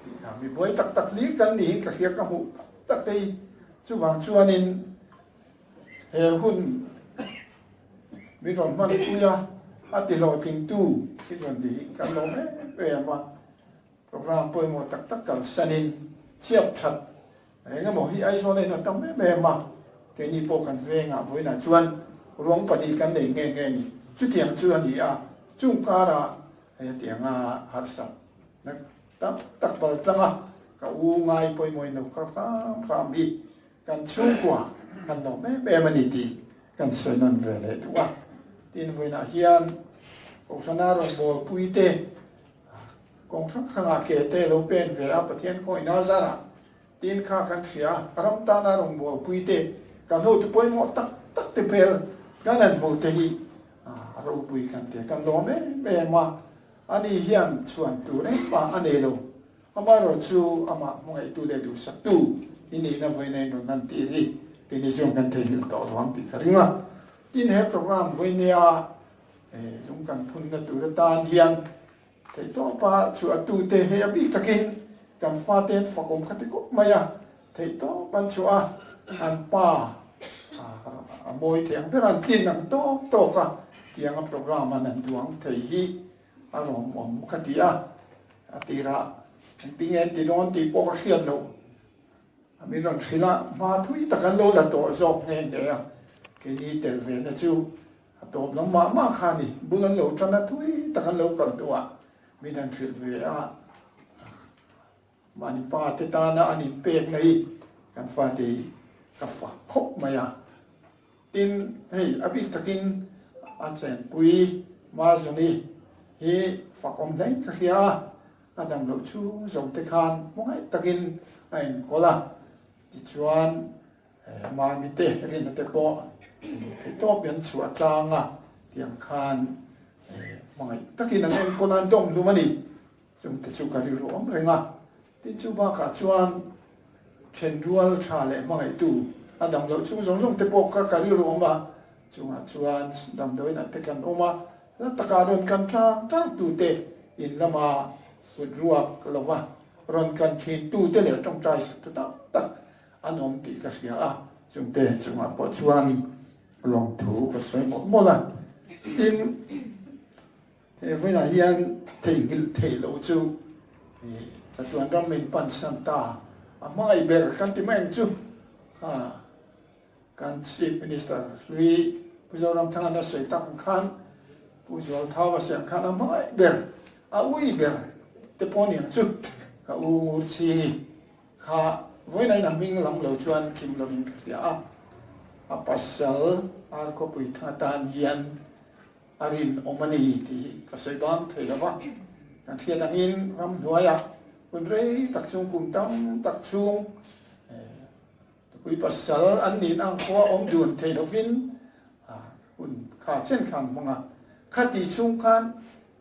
Speaker 1: tihna mi buai tak tak hlir kan niin ka hria ka hmuh tak tak te hi chuvang chuanin he hun min rawn hmanpui a, a ti hlawhtlingtu i rawn ni hi kan lawm em em a. Program pawimawh tak tak kalsanin chhiat that eng emaw hi Aizawl a in tam em em a, keini pawh kan vengah vawiinah chuan ruang pahnih kan nei nghe nghe ni. Chutiang chu a ni a, chung karah hetianga harsat na tam tak bal tlang a, ka u ngai pawimawhin lo kal hram hram hi kan chhungkua kan lawm em em a ni tih kan sawi nawn ve leh duh a. Tin, vawiinah hian Kohhrana rawngbawlpui te Kawng hrang hrangah ke te lo pen ve a, Pathian khawihna zarah tin kha kan hria a, ram tana rawngbawlpui te, kan hotu pawimawh tak tak te hmel kan han hmu te hi a ropui kan ti a, kan lawm em em a, ani hian chhuan tur engmah a nei lo, amaherawh chu amah hmangaihtu leh duhsaktu i nihna vawiin a inrawn lan tir hi keini chuan kan theihnghilh tawh lo ang tih ka ring a, tin he program vawinia Lung kan phunna tur atan hian theihtawpa chhuah tute hei a bik takin kan fate an fakawm kha ti khawp mai a, theihtawp an chhuah a, an pa a mawi thei ang ber a, an tlin ang tawk tawk a, tianga program an han duang thei hi a lawmawm ka ti a, a tirah engtin nge an ti dawn tih pawh ka hriat loh. A min rawn hrilh a, hma thui tak an lo la tawh zawk nghe nghe a, keini tel ve na chu a tawp lam mah mah kha a ni, bul an lo tan a thui tak an lo kal hnuah min han hrilh ve a, mahni pa te tana an inpekna hi kan fate hi ka fak khawp mai a, tin hei a bik takin a chenpui Mazuni hi fakawm hle ka hria a. A dam loh chhung zawng te khan hmangaih takin a enkawl a, tichuan Mami te Rina te pawh theihtawp in an chhuah tlang a, tiang khan hmangaih takin an enkawl a, an dawm hlum a ni. Chung te chu ka rilru awm reng a, tin chu bakah chuan thenrual tha leh hmangaihtu a dam loh chhung zawng zawng te pawh kha ka rilru awm a, chungah chuan damdawiin ah te kan awm a, Hla takah rawn kan tlang tlang tute in lama kut ruak lova rawn kan thin tute leh tawngtai saktu tam tak an awm tih ka hria a, chungte chungah pawh chuan lawmthu ka sawi mawlh mawlh a. Tin, he vawiinah hian theihnghilh theih loh chu chatuan ram min pansan ta a hmangaih ber kan ti mai ang chu kha. Kan Chief Minister hlui Pu Zoramthanga na sawi tak ang khan Pu Zualthau a siam khan a hmangaih ber, a ui ber te pawh ni ang chu ka u Ngurchhingi kha vawiin a hming lam lo chuan kim lovin ka hria a, a pasal Arkhawpui thang atan hian a rinawm a ni tih hi ka sawi bang thei lo va, kan hriat angin ramhnuaiah hun rei tak chhung kum tam tak chhung Tupui pasal an nih ang khua awm dun thei lovin hun kha chen khan hmang a, khati chhung khan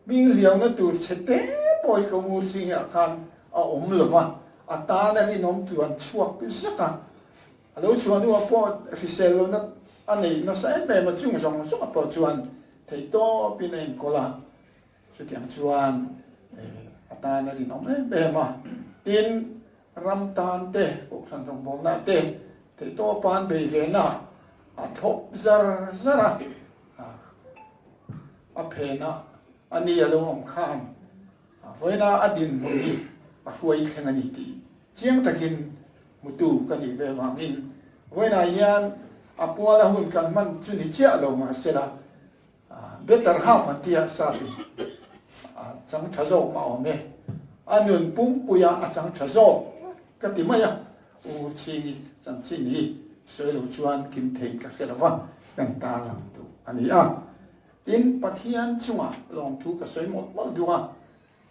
Speaker 1: hming hliauna tur chhe te pawh hi ka ngur sing ah khan a awm lo va. A tan a rinawm tluan chhuak zak a, a lo chhuah hnuah pawh hrisel lohna a nei nasa em em a, chung zawng zawngah pawh chuan theihtawpin a enkawl a, chutiang chuan a tan a rinawm em em a. Tin, ram tan te, kohhran rawngbawlna te theihtawpa an bei ve na a thlawp zar zar a, a phen a, a ni a lo awm khan Vawiina a dinhmun hi a hruai thleng a ni tih chiang takin hmutu ka nih ve vangin vawiinah hian a puala hun kan hman chu ni chiah lo mahsela better half an tia sapin a chang tha zawk mah awm e, a nun pumpuia a chang tha zawk ka ti mai a, U Chhingi chanchin hi sawi lo chuan kim thei ka hre lo va, kan tarlang duh a ni a. Tin, Pathian chungah lawmthu ka sawi mawlh mawlh duh a,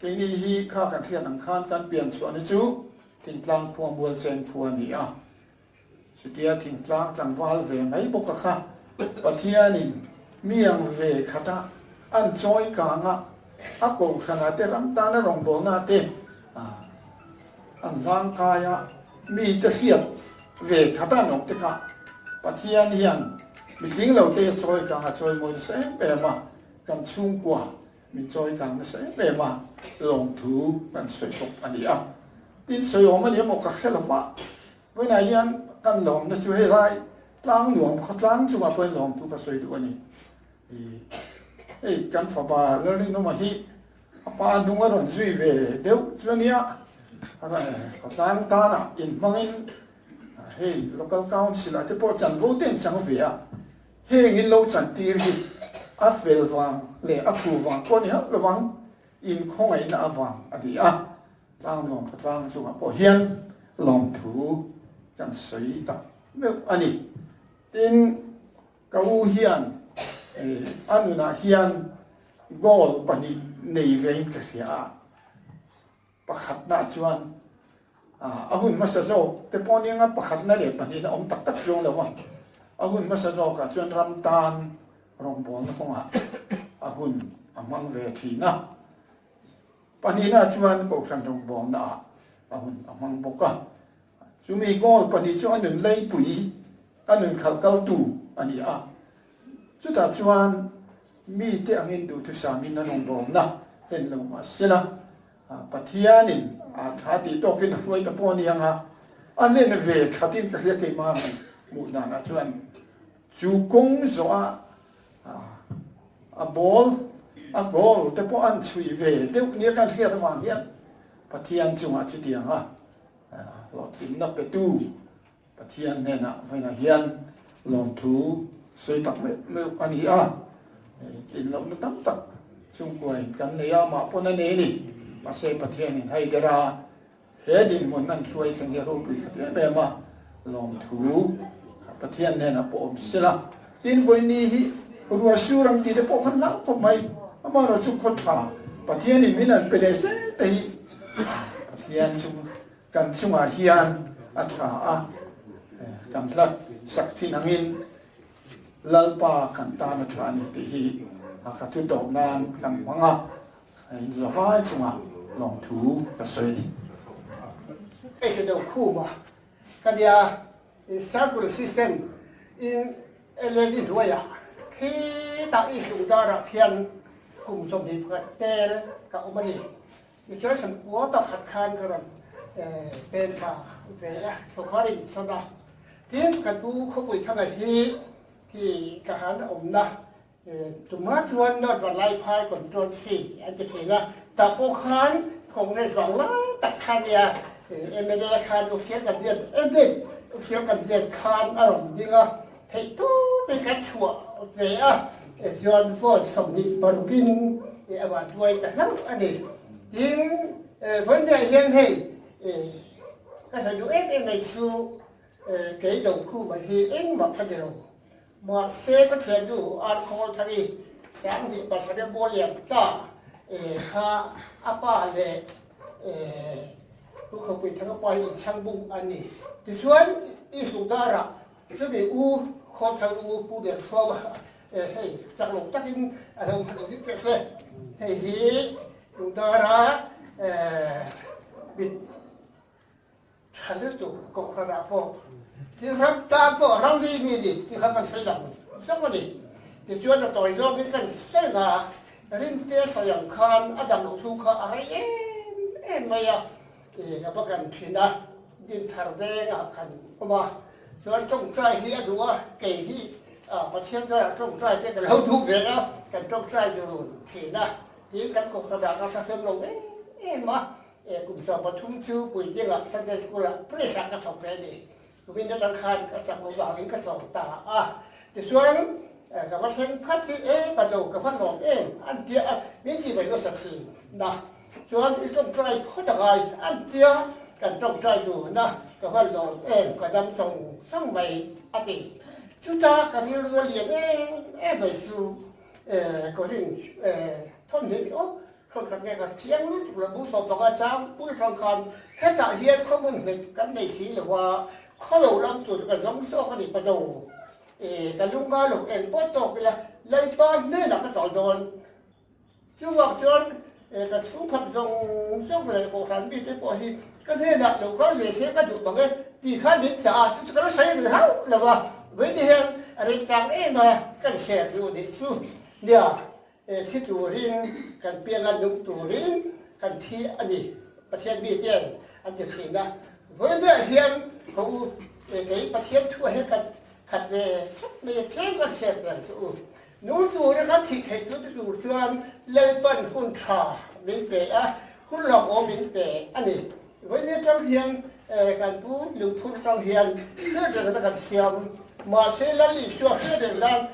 Speaker 1: keini hi kha kan hriat ang khan kan pian chhuahna chu thingtlang khua Mualcheng khua a ni a. Chutia thingtlang tlangval ve mai bawk a kha Pathianin mi ang ve khata an chawi kanga a kohhranah te ram tana rawngbawlna te an hlangkai a, mite hriat ve khat an awm te kha Pathian hian mi tling lo te a chawi kang a chawi mawi nasa em em a, kan chhungkua min chawi kang nasa em em a, lawmthu kan sawi bawk a ni a. Tin, sawi awm a ni emaw ka hre lo va, vawiinah hian kan lawmna chu helai tlang nuam khawtlang chungah pawhin lawmthu ka sawi duh a ni. Hei kan fapa Lalrinawma hi a pa hnung a rawn zui ve deuh chu a nia, khawtlang tanah inhmangin hei local council ah te pawh chanvo te an chang ve a, heng in lo chantir hi a fel vang leh a phu vang pawh a ni hauh lo vang, inkhawngaihna avang a ni a, tlangnuam khawtlang chungah pawh hian lawmthu kan sawi tak meuh a ni. Tin. Ka u hian a nunah hian goal pahnih nei vein ka hria a, pakhatna chuan a hun hmasa zawk te pawh nia pakhatna leh pahnihna awm tak tak chuang lo a, a hun hmasa zawkah chuan ram tan rawngbawlna kawngah a hun a hmang ve thin a, pahnihna chuan kohhran rawngbawlnaah a hun a hmang bawk a. Chumi goal pahnih chu a nun leipui, a nun khalh kaltu a ni a. Chutah chuan mite angin duhthusamin a rawngbawlna hlen lo mah sela, Pathianin a tha tih tawkin a hruai ta pawh a ni ang a, a hlen ve thatin ka hria keimah hmuh danah chuan chu kawng zawhah a ball, a goal te pawh an chhui ve deuh nia kan hriat avang hian Pathian chungah chutiang a Hlawhtlinna petu Pathian hnenah vawiinah hian lawmthu sawi tak meuh meuh a ni a, tlinlohna tam tak chungkuain kan nei a, mah pawn a nei a ni. Mahse Pathianin hei ber a, he dinhmun an hruai thleng hi a ropui khat em em a, lawmthu Pathian hnenah pawh awm sela. Tin, vawiini hi ruah sur ang tih te pawh khan hlau khawp mai, amaherawhchu khaw tha Pathianin min an pe leh zel te hi Pathian chu kan chungah hian a tha a, kan hlat sak thin angin Lalpa kan tan a tha a ni tih hi ka thu tawp nan kan hmang a, zavai chungah lawmthu ka sawi a ni.
Speaker 7: Hei chu deuh khum a ka nia circle system in LLD hnuaiah khitah i hlungdarah khian kum 21 tel ka awm a ni. Tichuan Sankua pakhat khan ka rawn pen thla ve a, sawrkar in sawn a. Tin, ka pu khawpui thanga hi khi ka han awmna tuma chuan North Vanlaiphai control C an ti thin a, tah pawh khan Congress vang lai tak kha nia mla khan Uffiel kan riat em em, Uffiel kan riat khan a rawn ding a, theih tawpin kan chhuah ve a, chuan vote 26in a van hruai ta hlauh a ni. Tin, vawiinah hian hei ka hla duh em em mai chu kei Dokhuma hi engmah ka ni lo. Mahse ka thiannu Arkhawl Thari 27 bawl lian ta kha a pa leh Pu Khawpui Thanga pa hi inchhang bung an ni. Tichuan i hlungdarah Chumi u Khawthal u Pu Lianhruaua hei chak lo takin a lo hman lo dik teh se. Hei hi Lungdara mit. Tha lutuk kohhran ah pawh thil ram tan pawh ram vi mi ni tih kha kan sawi lang zawk a ni. Tichuan a tawi zawngin kan sawi nga Rinte sawi ang khan a dam loh thu kha a rei em em mai a, ka va kan thin a, Dinthar vengah kan awm a, chuan tawngtai hi a duh a, kei hi Pathian zaiah tawngtai te ka lo duh ve a, kan tawngtai dun thin a, tin kan kohhran ah ka hre fel lo em em a. Kum 13 chu puitlingah Sunday School-ah priest-ah ka thawk ve a ni. Kumin atang khan ka chak lo vangin ka chawm ta a. Tichuan, ka va thleng phat hi e ka do ka va lawm em an tia a, min ti mai nasa thin na. Chuan i tawngtai phawt a ngai an tia, kan tawngtai dun a, ka va lawm em ka dam sawng sawng mai a ti. Chuta ka rilru a lian em em mai chu Korin thawmhnih aw Khaw khat nge ka chiang lutuk lo bu 15 chang pul hrang khan hetah hian khaw hmun nghet kan nei si lo a, khaw lo lam tur ka zawng zawk a ni pa do. E, ka lung ngai lo eng pawh tawk ila Lalpa hnenah ka chawl dawn. Chuvang chuan e, ka chhungkhat zawng zawng leh kohhran mite pawh hi ka hnenah lo kal ve se ka duh bang e tih khan min chah a, chu chu ka la sawi ve hauh lo a, vawiin hian a remchang em a kan share chu nih chu nia. He thi turin kan pianga nung turin kan thi a ni, Pathian mi ten an ti thin a. Vawiinah hian ka u kei Pathian thu ah hian ka khat ve tlat mai a, tlem kan hriat reng chu u. Nung tura kan thih theih tu te tur chuan Lalpan hun tha min pe a, hun lawmawm min pe a ni. Vawiin atang hian kan pu lungphur atang hian hriat reng na kan siam. Mahse Lal Isua hriat reng nan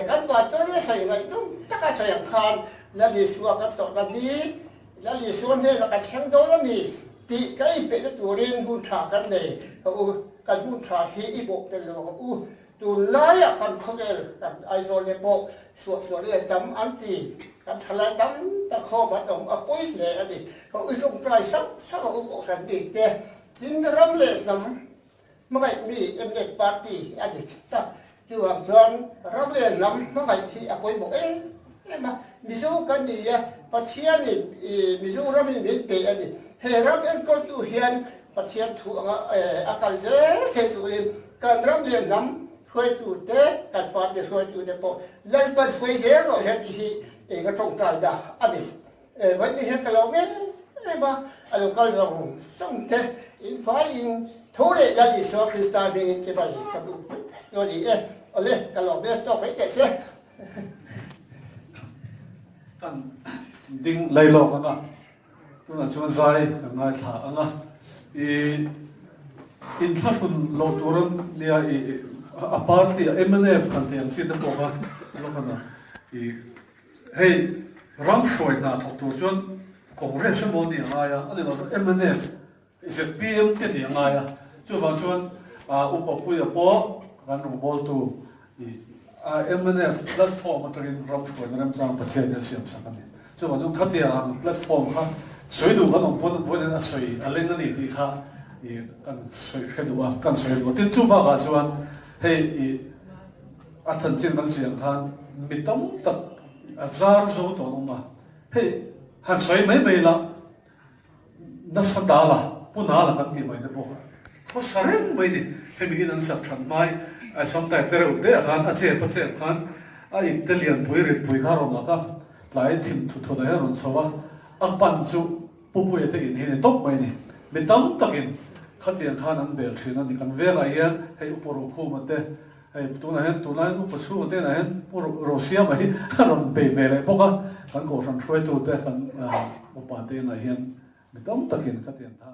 Speaker 7: kan pastor le sawi ngaihnawm taka sawi ang khan Lal Isua kan tawrhna ni, Lal Isua hnenah kan thleng dawn a ni tih ka inpeihna turin hun tha kan nei. Ka u, kan hun tha hi i bawh tel lo ang u. Tunlaiah kan khawvel kan Aizawl te pawh suahsual leh tam an ti, kan thalai tam tak khawm an awm a pawi hle a ni. Ka ui tawngtai sauh sauh a u kohhran bik te, tin ram leh hnam hmangaih mi mnf party a ni ta. Chuvang chuan ram leh hnam hmangaih hi a pawimawh em em a, Mizo kan ni a, Pathianin Mizoramin min pe a ni. He ram enkawltu hian Pathian thu anga a kal zel thei turin kan ram leh hnam hruaitute, kan party hruaitute pawh Lalpan hruai zel rawh hian tih hi eng a tawngtai na a ni. Vawiin hian ka lo em em a, a lo kal zawng zawng te in faiin tho leh Lal Isua Krista hmingin chibai ka duh dawn ni e. Awle, ka lawm e, tawk mai teh se.
Speaker 2: Kan ding lailawk anga. Tunah chuan zai kan ngaithla ang a, i inthlahrun loh tur a nia i a party a mnf han tih ang chi te pawh kha lawk a na i hei ram hruai hna thawk tur chuan Congress emaw a nih a ngai a, a ni lo chuan mnf zpm te nih a ngai a, chuvang chuan Upa Puia pawh kan rawngbawltu i Mnf platform atangin ram hruaina remchang Pathian hian siam sak a ni. Chuvang chuan khatia ang platform kha sawi duh kan awm pawn vawiin a sawi a leng a ni tih kha i kan sawi hre duh a, kan sawi duh a. Tin chu bakah chuan hei i a chanchin kan sawi ang khan mi tam tak a zar zo tawh an awm a, hei han sawi mai mai la, Nasa dala, pu nala kan tih mai te pawh kha khawsa reng mai ni. Hemi in an sak that hmai a samtai te reuh te ah khan a chep a chep khan a ip te lianpui ritpui kha rawn lak a, tlai thim thut thut ah hian rawn chho a, a pan chu Pupuia te in hi ni tawp mai ni. Mi tam takin khatiang khan an bel thin a ni. Kan vengah hian hei Upa Rokhuma te Hei tunah hian tunlai upa chhunga te inah hian Pu Rosiama hi a rawn bei ve leh bawk a, kan kohhran hruaitute kan upa te inah hian mi tam takin ka tian tha.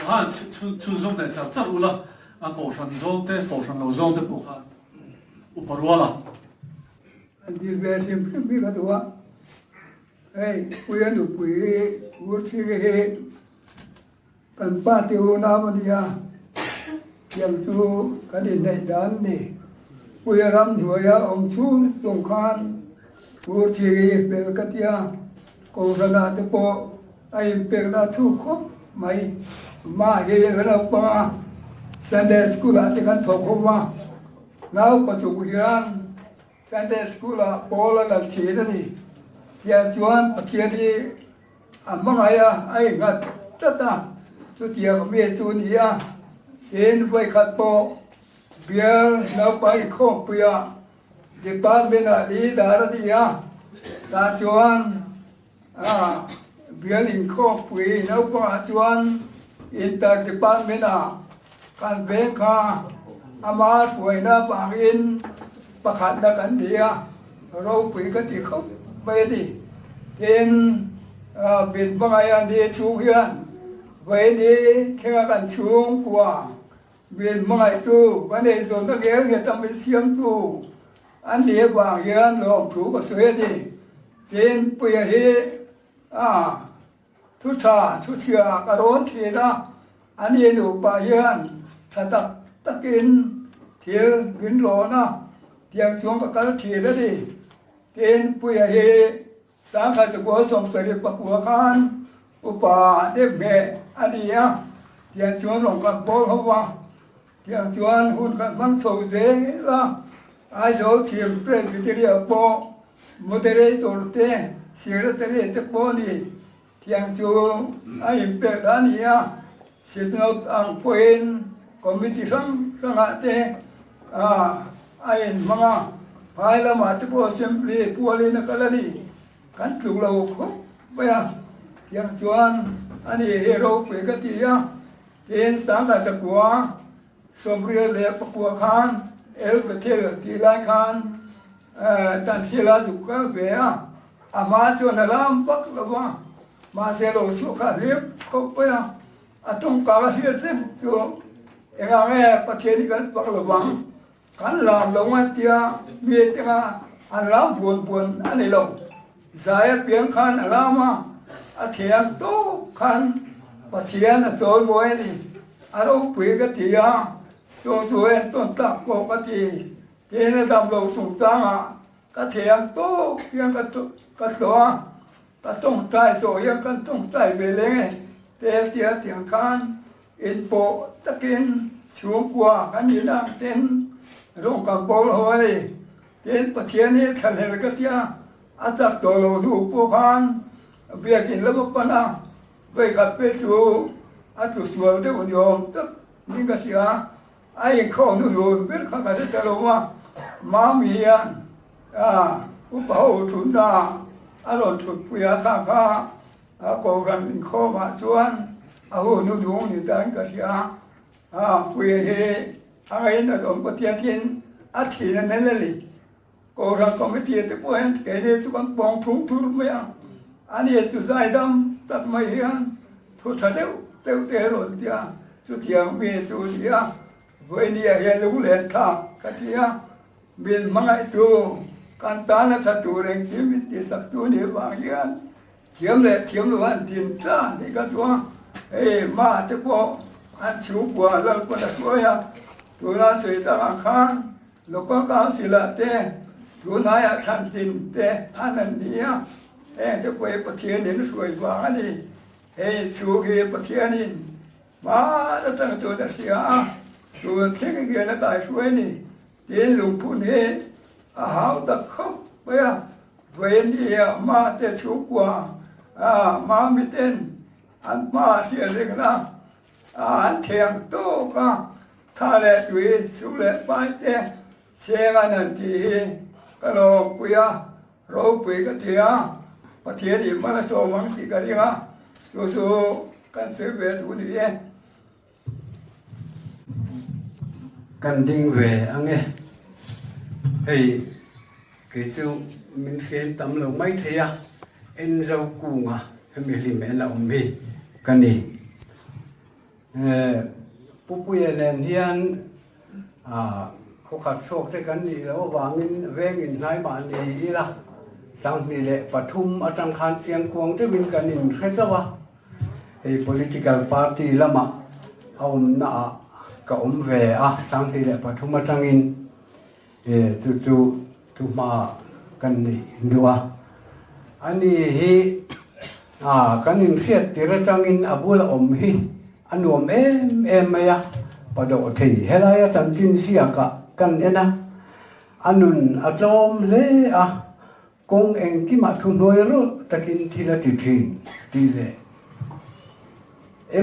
Speaker 2: Khan chhunzawm leh char char ula, a kohhran zawng te, kohhran lo zawng te pawh khan upa rual a.
Speaker 8: An dil ve hrim hrim hi ka duh a, hei Puia nupui hi Ngurchhingi hi kan pa te unau a nia, tiang chu kan inneih dan a ni. Puia ram hnuaia awm chhung chung khan Ngurchhingi hi fel ka tia, Kohhranah te pawh a inpekna a thu khawp mai. Mah hi ka naupang a, Sunday School ah te kan thawk ho va, naupachuk hian Sunday School ah pawl a lal thin a ni. Tiang chuan Pathian hi a hmangaih a, a inghat tlat a, chutiang mi chu a ni a. Tin, vawikhat pawh bial naupang inkhawmpuiah Department ah leader a ni a, tah chuan bial inkhawmpui naupangah chuan inter department ah kan veng kha ama hruaina vangin pakhatna kan ni a, ropui ka ti khawp mai a ni. Tin, min hmangaih a ni chhung hian vaini thlenga kan chhungkua Min hmangaihtu, ka nei zawnna ngel nghet a min siamtu an nih avang hian lawmthu ka sawi a ni. Tin, Puia hi a thu tha, thu chhia ka rawn thin a, a ni nupa hian tha tak takin thil min rawn a, tiang chuan ka kal thin a ni. Tin, Puia hi Sangha chukua 74 khan upa deuh hmeh a ni a, tiang chuan rawn kan pawl ho va, tiang chuan hun kan hmang chho zel a, Aizawl Chhim Presbytery-ah pawh Moderator te, Secretary te pawh a ni, tiang chu a inpek a ni a, Synod ang pawhin Committee hrang hrangah te a inhmang a, phai lamah te pawh Assembly pualin a kal a ni. Kan tluk lo khawp mai a, tiang chuan a ni hi ropui ka ti a, tin 19 94 khan El Bethel tih lai khan Tanhril a zuk kal ve a, a hma chuan a lam vak lo va, mahse lo chhuah kha a hlim khawp mai a, a tawngka ka hriat reng chu engah nge Pathian hi kan fak lo vang, kan lam lo nga tia mi tenga an lam buan buan a ni lo, zai apiang khan a lam a, a thiam tawp khan Pathian a chawi mawi a ni, a ropui ka ti a, chung chu entawn tlak pawh ka ti. Tin a dam lo chungchangah ka thiam tawk hian ka ka hlawh a, ka tawngtai zawh hian kan tawngtai ve leng e te tia tiang khan inpawh takin chhungkua kan inang ten rawng kan bawl ho a ni. Tin Pathian hi thlahlel ka tia a chak tawh lo hnu pawh khan biakin lama pan a, vawikhat phei chu a tlu sual deuh ni awm tak niin ka hria. A inkhawm nu hlun ber kha ka hre ta lo a, Mami hian upa ho thutna a rawn thutpui a, kha kha a kohhran inkhawmah chuan a hun hnuhnung ni ta in ka hria. A puia hi a ngainat awm Pathian thin a thin a nel a ni. Kohhran committee te pawh hian keini chu kan pawng thung thur mai a, ani chu zaidam tak mai hian thu tha deuh deuh te a rawn ti a, chutiang mi chu a ni a, vawinia hian lunglen thlak ka ti a, min hmangaihtu kan tana tha tur engkim min tihsaktu nih vang hian Thiam leh thiam lo an din tla ni ka duh a, hei ma te pawh an chhungkua lalpawn a hruai a, tuna sawi tak ang khan Local Council ah te tunlaiah thlan din te an an ni a, heng te pawh hi Pathianin hruai vang a ni, hei chhung hi Pathianin hma atang chuan a hria a, tun thleng hian a kaihruai a ni. Tin lungphun hi a hau tak khawp mai a, vawinia mate chhungkua mami ten an hma hriat rengna an thiam tawk a, tha leh tui sum leh pai te seng an han tih hi ka lawmpui a, ropui ka ti a, Pathian in hman a sawm ang tih ka ring a, chu chu kan sawi ve duh ni e.
Speaker 9: Kan ding ve ange. Hei kei chu min hrian tam lo mai thei a, Enzo kunga hemi hlim en a awm hi ka ni. Pupuia nen hian khawkhat chhuak te kan nih loh avangin veng inhnai mah ni ila 2003 atang khan chiangkuang deuhin kan inhre chauh a. Hei political party lamah a awmna ah ka awm ve a, 2003 atangin chu chu thuhma kan neih duh a. Ani hi kan inhriat tir atangin a bula awm hi a nuam em em mai a, pa dawh thei helaia chanchin ziakah kan en a, a nun a tlawm hle a. Kawng engkimah thuhnuai rawlh takin thil a ti thin tih leh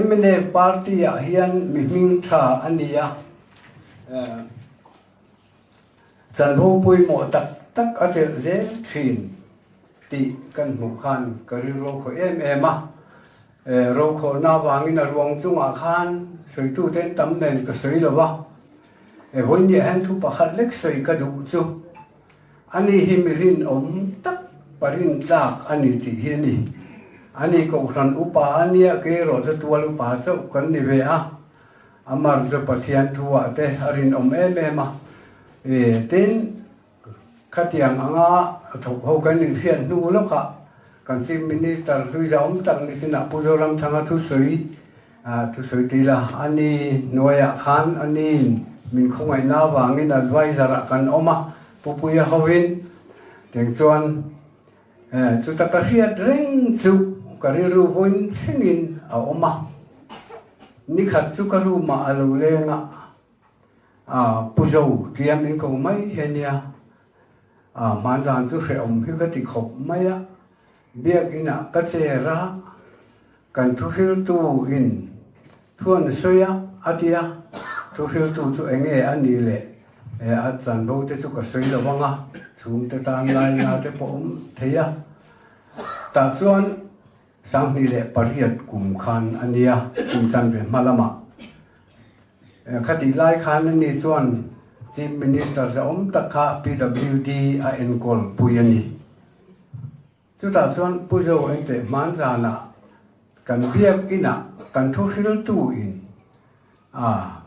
Speaker 9: mnf party-ah hian mi hming tha a ni a, chanvo pawimawh tak tak a chelh zel thin tih kan hmuh khan ka rilru a khawih em em a. Rokhawhna avangin a ruang chungah khan sawitute an tam nen ka sawi lo va, vawinia hian thu pakhat lek sawi ka duh chu. Ani hi mi rinawm tak parin tlak a ni tih hi a ni. Ani Kohhran upa a nia, kei erawh chu tual upa chauh kan ni ve a. Amar chu Pathian thu-ah te a rinawm em em a. Tin, khatiang anga thawk ho kan inhriat hnu lawkah kan Chief Minister hlui zahawm tak ni chinah Pu Zoramthanga thusawi Thusawi ti la, a ni hnuaiah khan a niin min khawngaihna avangin adviser ah kan awm a, Pupuia hovin teng chuan chuta ka hriat reng chu ka rilru vawiin thlengin a awm a, nikhat chu ka room ah a lo leng a, Pu Zo tia min ko mai hi a nia, hmanzan chu hrehawm hi ka ti khawp mai a, biakinah ka chair a, Kan thuhriltu in thu an sawi a, a ti a, thuhriltu chu eng nge a nih le? A chanvo te chu ka sawi lo ang a, chhungte tan laina te pawh awm thei a. Tah chuan 2008 kum khan a nia, kum chanve hma lamah. Khatih lai khan ani chuan Chief Minister zahawm tak kha PWD a enkawl pui a ni. Chutah chuan Pu Zo Engte hman zanah kan biak inah kan thu hriltu in a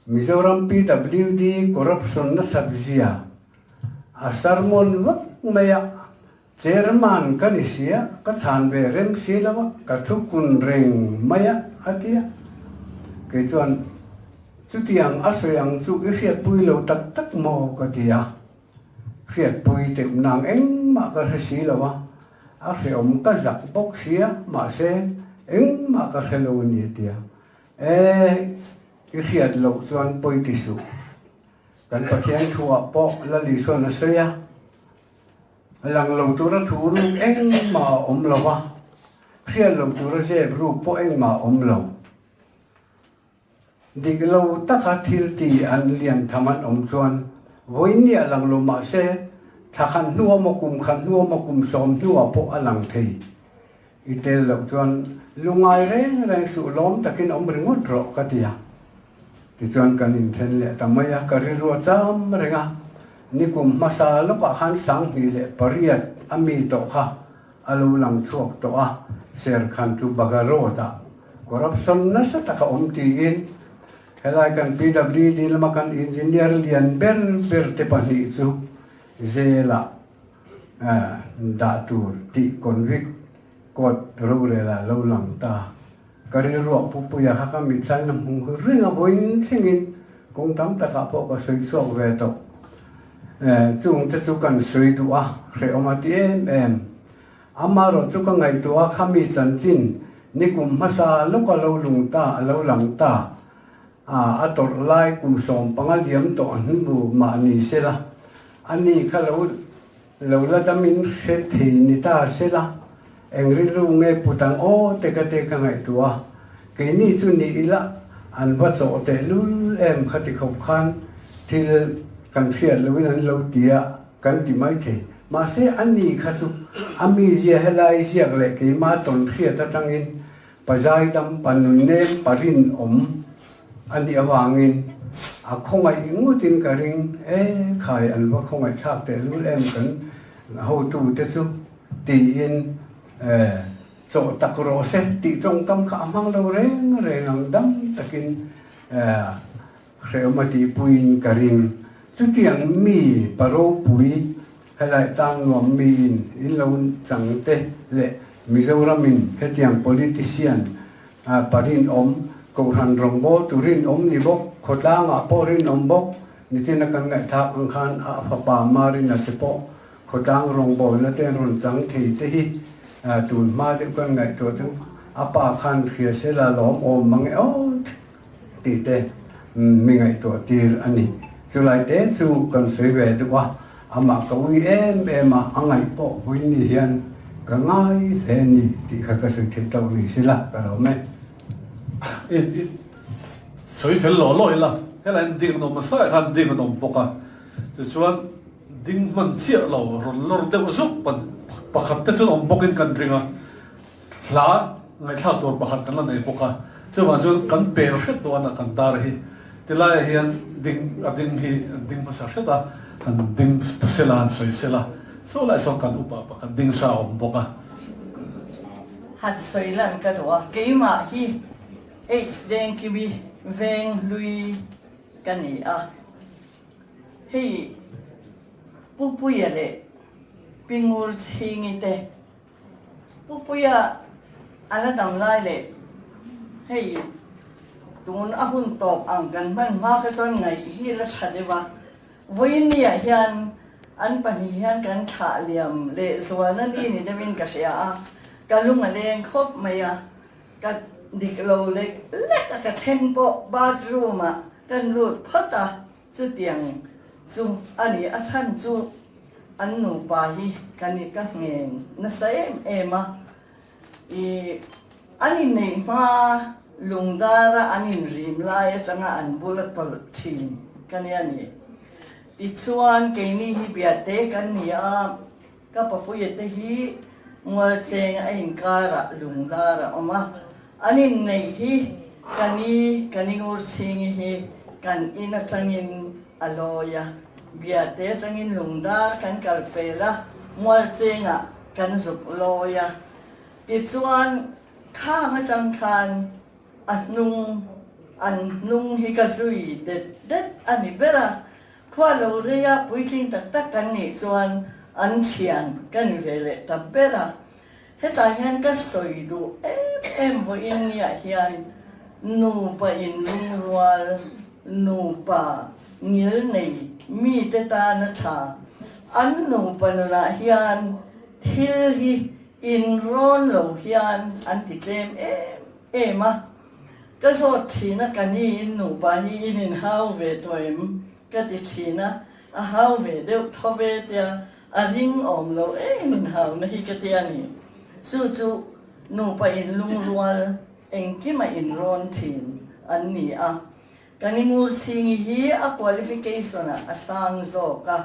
Speaker 9: Mizoram PWD corruption nasat zia a sermon vak mai a, Chairman ka ni sia ka chhan ve rem si lo a ka thu kun reng mai a a ti a. Kei chuan chutiang a sawi ang chu i hriatpui lo tak tak maw ka ti a. Hriatpui teuh nang engmah ka hre si lo a, a hrehawm ka zak bawk sia, mahse engmah ka hre lo a ni a ti a. E, i hriat loh chuan pawi ti suh. Kan Pathian thuah pawh Lal Isuan a sawi a, lang lo tura thu ruk engmah a awm lo va, hriat loh tura zep ruk pawh engmah a awm lo. Dik lo taka thil ti an lian tham an awm chuan vawiin a lang lo mah se, thla khat hnu emaw kum khat hnu emaw kum sawm hnuah pawh a lang thei. I tel loh chuan lungai reng reng suh lawm takin awm ringawt rawh ka ti a. Tichuan kan inthen leh ta mai a, ka rilru a cham reng a, nikum hmasa lawkah khan 2008 a mi tawh kha a lo lang chhuak tawh a, Serkhan chu Baga Road ah corruption nasa tak a awm tiin helai kan PWD lama kan engineer lian ber ber te pahnih chu jail ah dah tur tih convict court rorel ah lo lang ta. Ka rilruah Pupuia kha ka mithlain a hmu reng a, vawiin thlengin kawng tam takah pawh ka sawi chhuak ve tawh. Chung te chu kan sawi duh a, hrehawm a ti em em. Amaherawh chu ka ngaihtuah a, khami chanchin nikum hmasa lawk a lo lung ta, a lo lang ta. A tawrh lai kum 15 liam tawh hnu mah ni sela, ani kha lo Lo la damin hre thei ni ta se la, eng rilru nge put ang aw te ka te ka ngaihtuah a, keini chu ni ila an va chawh teh lul em kha ti khawp khan thil kan hriat loin an lo ti a kan ti mai thei. Mahse a ni kha chu a mizia helai ziak leh keima tawn hriat atangin Pa zaidam, pa nunnem, pa rinawm a nih avangin a khawngaih ngawtin ka ring e, khai an va khawngaih thlak tehlul em kan hotute chu tiin chawh tak rawh se tih tawngkam kha a hmang lo reng reng ang dam takin Hrehawm a tihpuiin ka ring. Chutiang mi pa ropui helai tang nuam miin in lo chang te leh Mizoramin hetiang politician pa rinawm, Kohhran rawngbawltu rinawm ni bawk, khawtlangah pawh rinawm bawk, nichina kan ngaihthlak ang khan a fapa Marina te pawh khawtlang rawngbawlna te an rawn chang thei te hi tun hma deuh kan ngaihtuah chu a pa khan hria sela lawm awm mang e aw. Tih te mi ngaihtuah tir a ni. Chulai te chu kan sawi ve duh a, amah ka ui em em a, a ngaih pawh vawiin ni hian ka ngai hle a ni tih kha ka sawi theih tawh ni sila ka lo awm e.
Speaker 2: I sawi fel law law ila, helai in ding an awm hmasa ah khan ding an awm bawk a, tichuan ding hman chiah lo rawn lawr deuh zuk pakhat te chuan awm bawk in kan ring a. Hla ngaihthlak tur pakhat kan la nei bawk a, chuvang chuan kan pel hret dawn a kan dar hi tilaiah hian ding a ding hi an ding hmasa hret a, han ding sela han sawi sela saw lai sawn kan upa pakhat ding sa a awm bawk a.
Speaker 10: Han sawi lan ka duh a, keimah hi H Dengkimi veng hlui ka ni a, hei Pupuia leh Pingur Chhingi te Pupuia a la dam lai leh hei tun a hun tawp ang kan hman hma kha chuan ngaih hi la tha deuh a, vawiin-ah hian an pahnih hian kan thlah liam leh zualna ni ni deuhin ka hria a, ka lung a leng khawp mai a, ka dik lo lek lek a ka thleng pawh bathroom-ah kan lut phawt a. Chutiang chu a ni, a chhan chu an nupa hi ka ni ka ngheng nasa em em a, i an inneih hma lungdara an inrim lai atanga an bula tawlh thin ka nia ni. Tichuan keini hi biate kan ni a, Ka papuia te hi Mualcheng a inkarah lungdar a awm a, an inneih hi ka ni ka ni Ngurchhingi hi kan in atangin a lawi a, Biate atangin lungdar kan kal pel a, Mualchengah kan zuk lawi a. Tichuan khang atang khan a hnung an hnung hi ka zui det det a ni ber a, Khua lo reia puitling tak tak kan nih chuan an thian ka ni ve leh ta ber a. Hetah hian ka sawi duh em em vawiin niah hian nupa inlungrual, nupa ngil nei mite tana tha an nupa nunah hian thil hi inrawn lo hian an ti tlem em em a. Ka zawt thin a, ka ni in nupa hi in inhau ve tawh em? ka ti thin a, a hau ve deuh tho ve tia a ring awm lo em inhauna hi ka ti a ni. Chu chu nupa inlungrual engkima inrawn thin an ni a, ka ni Ngurchhingi hi a qualification ah a sang zawk a,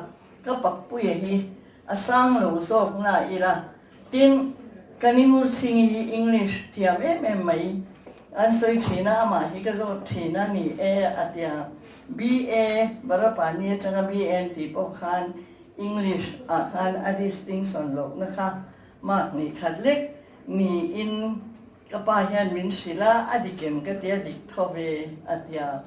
Speaker 10: ka pakpuia hi a sang lo zawk na ila Tin, ka ni Ngurchhingi hi English thiam em em mai. An sawi thin a, amah hi ka zawt thin a ni e a tia. BA Barapani atanga BA an tih pawh khan English ah khan a distinction lohna kha mark nih khat lek niin ka pa hian min hrilh a, a dik em ka tia dik tho ve a tia.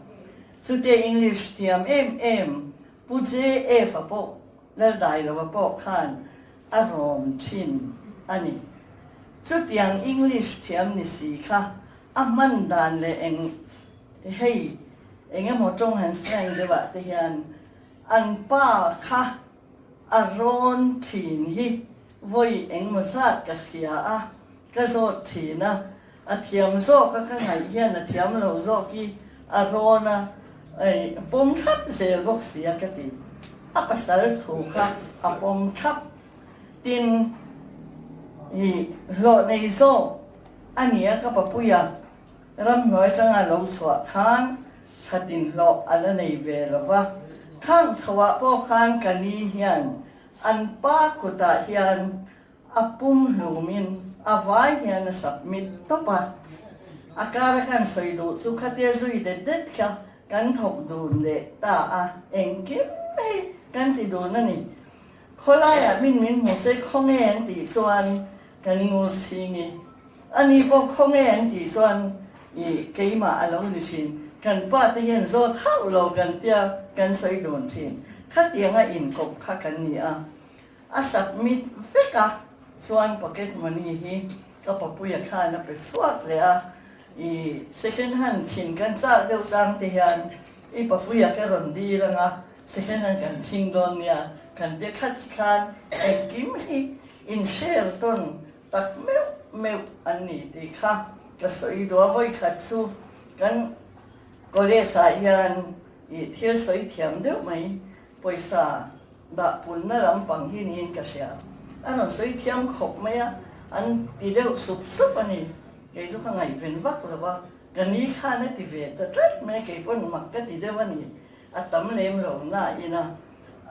Speaker 10: Chutia English thiam em em Pu JF a pawh Laldailova pawh khan a rawm thin a ni. Chutiang English thiam ni si kha a hman dan leh eng hei eng emaw tawng han slang deuh ah te hian an pa kha a rawn thin hi vawi engmaw zat ka hria a, ka zawt thin a, a thiam zawk a ka ngaih hian a thiam lo zawk hi a rawn a pawm thlap zel bawk si a ka ti. A pasal thu kha a pawm thlap. Tin, i hlawh nei zawk a nia ka papuia ramhnuai atanga lo chhuah khan thatin hlawh a la nei ve lo va. Khang chhoah pawh khan ka ni hian an pa kutah hian A pum hlumin a vai hian a submit tawp a, a kara kan sawi duh chu khatia zui det det kha kan thawk dun leh ta a, engkim mai kan ti dun a ni. Khawlaiah min min hmu se khawnge an tih chuan kan ngur chhing i, ani pawh khawnge an tih chuan i keimah a lo ni thin, kan pa te hian zawt hauh lo kan tia kan sawi dun thin, khatianga inkawp kha kan ni a. A submit vek a, chuan pocket money hi ka papuia khan a pe chhuak leh a, i second hand thin kan chak deuh chang te hian i papuia ka rawn dil ang a, second hand kan thing dawn nia, kan be khat khan engkim hi in share tawn tak meuh meuh an ni tih kha ka sawi duh a, vawikhat chu kan college ah hian i thil sawi thiam deuh mai pawisa Dah punna lampang hi niin ka hria. A rawn sawi thiam khawp mai a, an ti deuh sup sup a ni. Kei chu ka ngaihven vak lo va, ka ni khan a ti ve ta tlat mai a, kei pawn mak ka ti deuh a ni. A tam lem lo na ina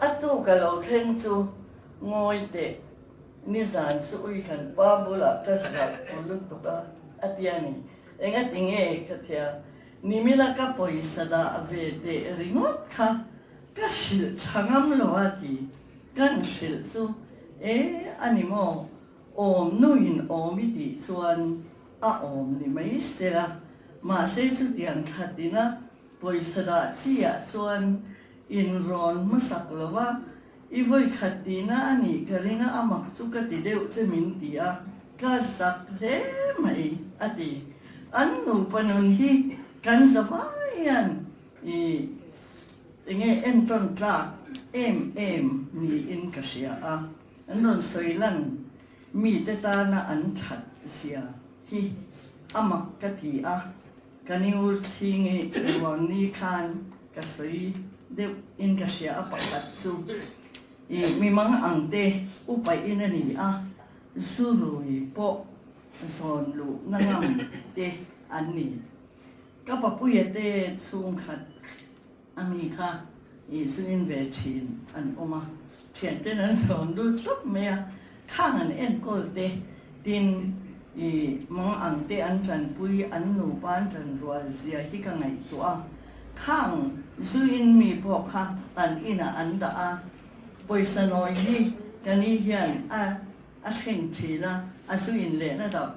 Speaker 10: a tu ka lo thleng chu ngawi teh, nizan chu ui kan pa bulah ka zalh pu lutuk a, a ti a ni. Engati nge ka tia, nimila ka pawisa dah ve teh ringawt kha Ka hrilh tha ngam lo a ti. Kan hrilh chu e a ni maw? Awm nuin awm i tih chuan a awm ni mai sela. Mahse chutiang thatina pawisa dah chi ah chuan in rawn hmasak lo a, i vawi khat tihna a nih ka ring a, a mak chu ka ti deuh che min ti a, ka zak hle mai a ti. An nupa nun hi kan zavai hian I enge entawn tlak em em niin ka hria a, an rawn sawi lan mite tana an that zia hi a mak ka ti a, ka niur chhingi ruang ni khan ka sawi deuh in ka hria a pakhat chu i mimang ang te upa in a ni a, zu rui pawh zawn luh na ngam te an ni. Ka papuia te chhungkhat a mi kha i zuin ve thin an awm a, thianten an sawn lut tawp mai a, khang an enkawl te tin i mang ang te an tanpui an nupa an tan rual zia hi ka ngaihtuah a, khang zuin mi pawh kha an inah an dah a, pawisa nawi hi ka ni hian a a thleng thin a, a zuin lehna dah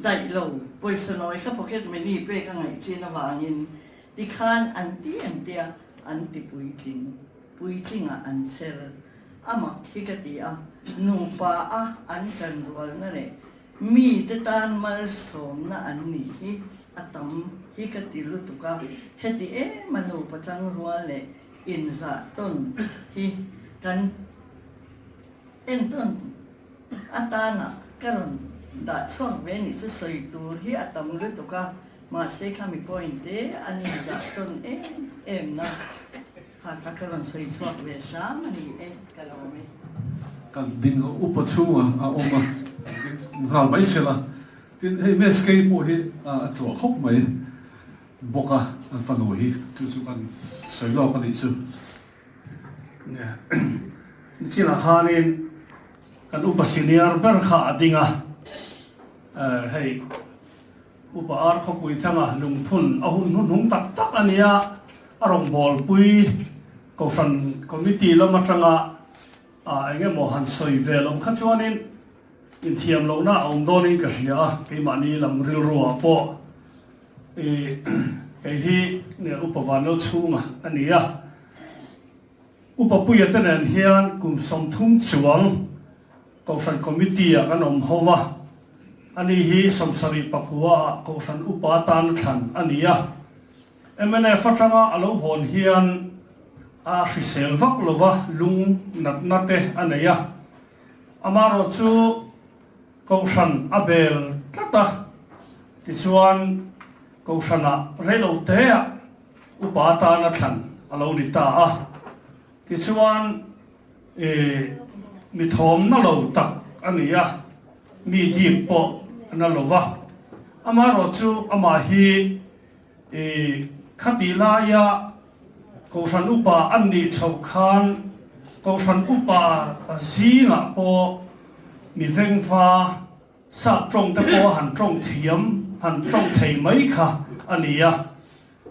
Speaker 10: Daih lo, pawisa nawi kha pocket money pek a ngaih thin avangin tikhan an ti an tia an ti puitling, puitlingah an chher. A mak hi ka ti a, nupa a an kan rualna leh mite tan malsawmna an nih hi a tam hi ka ti lutuk a, heti em a nupa tangrual leh inzah tawn hi kan entawn Atana ka rawn dah chhuak ve nih chu sawi tur hi a tam lutuk a, mahse khami point te an inzah tawn em em na kha kha ka rawn sawi chhuak ve hram a ni e, ka lawm e.
Speaker 2: Kan ding upa chhungah a awm a, ding nghal mai se la, tin hei Msk pawh hi a tluah khawp mai bawk a, an fanu hi chu chu kan sawi lawk a nih chu.
Speaker 11: Nichinah khanin kan upa senior ber kha a ding a, hei Upa Ar khawpui thanga lungphun a hun hnuhnung tak tak a nia, a rawngbawlpui Kohhran Committee lam atanga eng emaw han sawi ve loh kha chuanin inthiam lohna a awm dawnin ka hria a, keimahni lam rilruah pawh i kei hi Upa Vanlalchhunga a ni a. Upa Puia te nen hian kum 30 chuang Kohhran Committee ah kan awm ho va, ani hi 79 ah Kohhran Upa atan thlan a ni a. Mnf atanga a lo hawn hian a hrisel vak lo va, lung natna te a nei a. Amaherawh chu Kohhran a bel tlat a, tichuan Kohhranah reiloteah Upa atana thlan a lo ni ta a, tichuan ih mi thawm na lo tak a ni a, mi dip pawh a na lo va. Amaherawhchu amah hi ih khati laia Kohhran upa an nih chhoh khan Kohhran upa zingah pawh mi vengva Sap tawng te pawh han tawng thiam, han tawng thei mai kha a ni a.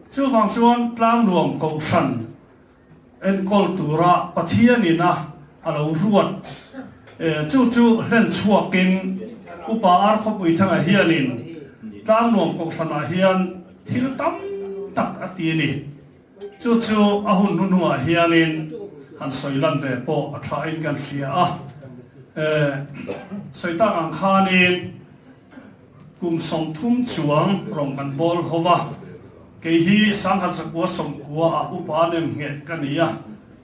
Speaker 11: Chuvang chuan Tlangnuam Kohhran enkawl tura Pathianin a a lo ruat chu chu hlen chhuakin Upa Ar Khawpuithanga hianin Tlangnuam Kohhranah hian thil tam tak a ti a ni. Chu chu a hun hnuhnungah hianin han sawi lan ve pawh a thain kan hria a. Sawi tak ang khanin kum 30 chuang rawng kan bawl ho va, kei hi 1990 ah upa nem ngheh ka ni a,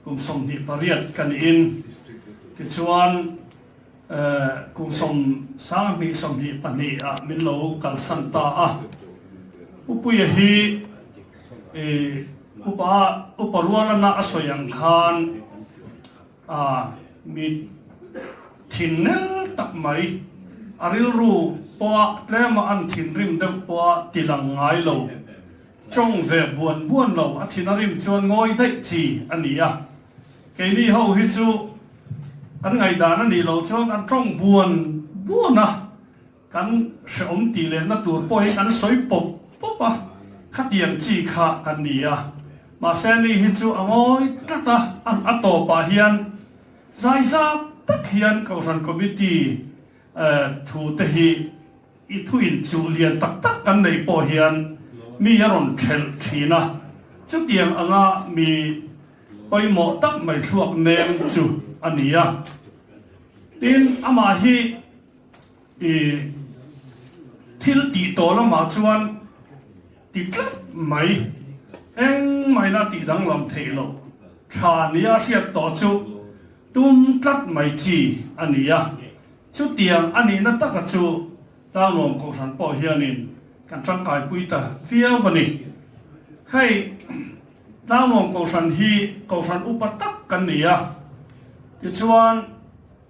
Speaker 11: kum 28 ka niin. Tichuan kum 2022 ah min lo kalsan ta a. Upuia hi Upa upa rualana a sawi ang khan mi thin nel tak mai, a rilru pawha tlema an thinrim deuh pawha tilang ngai lo, tawng ve buan buan lo, a thin a rim chuan ngawi daih chi a ni a. Keini ho hi chu kan ngaihdan a nih loh chuan an tawng buan buan a. Kan hrehawm tih lehna tur pawh hi kan sawi pawp pawp a, khatiang chi kha kan ni a. Mahse ni hi chu a ngawi tlat a, a tawpah hian zai zap tak hian Kohhran Committee thu te hi i thu inchuh lian tak tak kan neih pawh hian mi a rawn thelh thin a. Chutiang anga mi pawimawh tak mai thluak nem chu a ni a. Tin, amah hi. I thil tih tawh lamah chuan ti tlat mai, engmahina tih danglam theih loh tha nia hriat tawh chu tum tlat mai chi a ni a. Chutiang a nihna taka chu Tlangnuam Kohhran pawh hianin kan tangkaipui ta viau a ni. Hei Tlangnuam Kohhran hi Kohhran upa tak kan ni a, tichuan,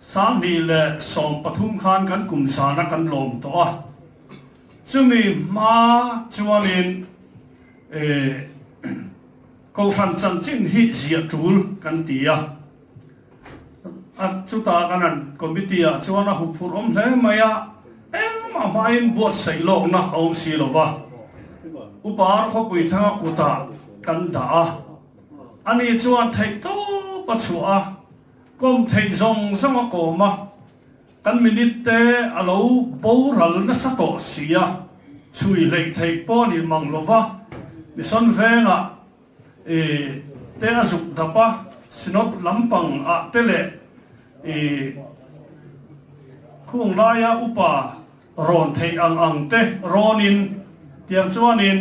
Speaker 11: 2013 khan kan kum sana kan lawm tawh a, chumi hma chuanin Kohhran chanchin hi ziah tul kan ti a, chutah kan han committee ah chuan a huphurh awm hle mai a, engmah hmain buatsaih lawkna a awm si lo va, Upa Arkhawpui Thanga kutah kan dah a, ani chuan theihtawp a chhuah a. Kawm theih zawng zawng a kawm a, kan minute te a lo boral nasa tawh si a, chhui hleih theih pawh a ni mang lo va, Mission vengah i te a zuk dap a, Synod lampang ah te leh i khung laia upa rawn theih ang ang te rawnin tiang chuanin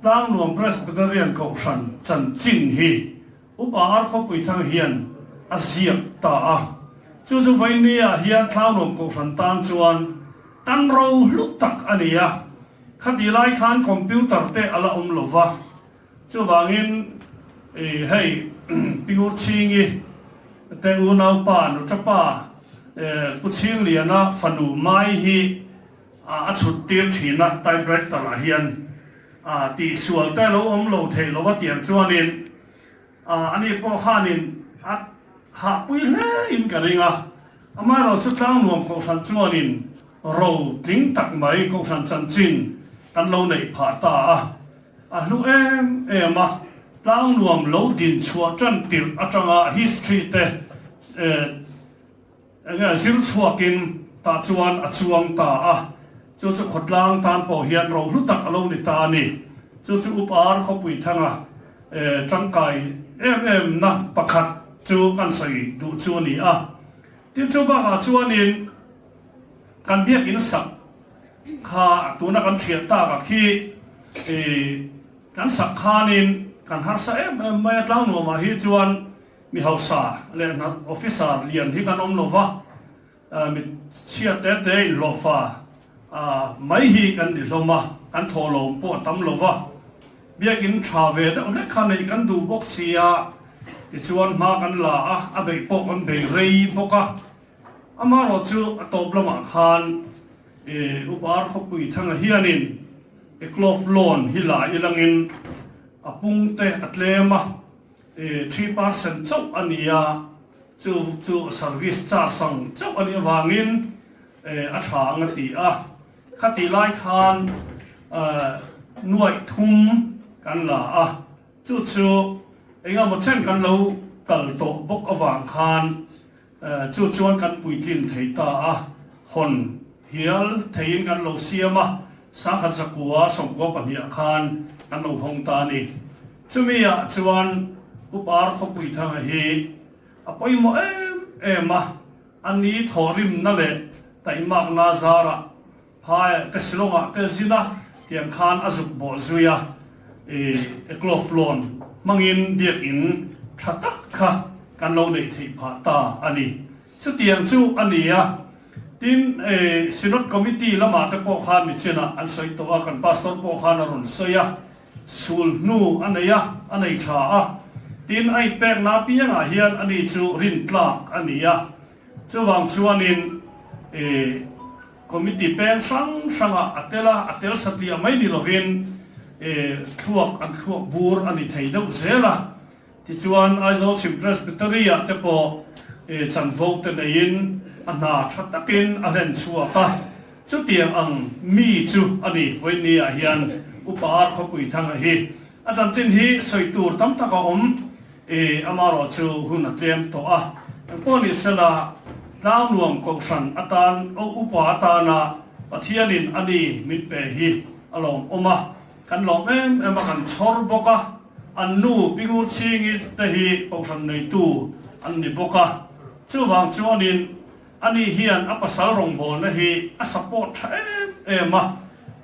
Speaker 11: Tlangnuam Presbyterian Kohhran chanchin hi Upa Arkhawpuithang hian a ziak ta a, chu chu Vainia hian Thlaunuam Kohhran tan chuan tan ro hlu tak a ni a, khati lai khan computer te a la awm lo va, chuvangin hei Pi Urchhingi te unaupa Nuṭapa Pu Chhingliana fanu Mai hi a chhut tir thin a, typewriter ah hian. A tihsual te lo awm lo theih lo a tiang chuanin ani pawh khanin a hahpui hle in ka ring a. Amaherawhchu Tlangnuam Kohhran chuanin ro tling tak mai Kohhran chanchin. kan lo neih phah ta a. A hlu em em a, tlang nuam lo din chhuah tan tirh atanga history te enge zir chhuakin tah chuan a chuang ta a, chu chu khawtlang tan pawh hian ro hlu tak a lo ni ta a ni. Chu chu Up-ar khawpui thanga tangkai em em na pakhat chu kan sawi duh chu a ni a. Tin chu bakah chuanin kan biakin sak Kha tuna kan thiah tak a khi i kan sak khanin kan harsa em em mai a, tlangnuamah hi chuan mi hausa leh hna officer lian hi kan awm lo va, mi chhia te te inhlawhfa mai hi kan ni hlawm a, kan thawhlawm pawh a tam lo va, biakin tha ve deuh hlek kha neih kan duh bawk si a, tichuan hma kan la a, a beih pawh kan bei rei bawk a. Amaherawh chu a tawp lamah khan Upar khawpui thanga hianin Eklov loan hi la ilangin a pung te a tlem a, 3% chauh a ni a, chu chu service charge ang chauh a nih avangin a tha ang a ti a. Khatih lai khan nuaih thum kan la a, chu chu engemaw chen kan lo kal tawh bawk avang khan Chu chuan kan puitlin thei ta a, hawn hial theiin kan lo siam a, sangkhat zakua sawmkua pahnihah khan kan lo hawng ta a ni. Chumi ah chuan Upar Khawpuithanga hi a pawimawh em em a, a ni thawhrimna leh taihmakna zarah Phai ka Shillong-ah ka zin a, tiang khan a zuk bawh zui a, i Eklov loan hmangin biakin tha tak kha kan lo neih theih phah ta a ni. Chutiang chu a ni a, tin Synod Committee lamah te pawh khan michinah an sawi tawh a, kan Pastor pawh khan a rawn sawi a, sul hnu a nei a, a nei tha a, tin a inpekna apiangah hian ani chu rintlak a ni a, chuvang chuanin i Committee peng hrang hrangah a tel a, a tel satliah mai ni lovin thluak an thluak bur a ni thei deuh zel a. Tichuan Aizawl Chhim Presbytery-ah te pawh chanvo te neiin a hna tha takin a hlen chhuak a. Chutiang ang mi chu a ni Vawiinni-ah hian Upa Ar Khawpuithanga hi. A chanchin hi sawi tur tam tak a awm. I amarawh chu hun a tlem tawh a, engpawh ni sela tlangnuam kohhran atan upa atana Pathianin a ni min pe hi a lawmawm a, kan lawm em em a, kan chhawr bawk a, an nu Pingur Chhingi te hi kohhran neitu an ni bawk a, chuvang chuanin ani hian a pasal rawngbawlna hi a support tha em em a,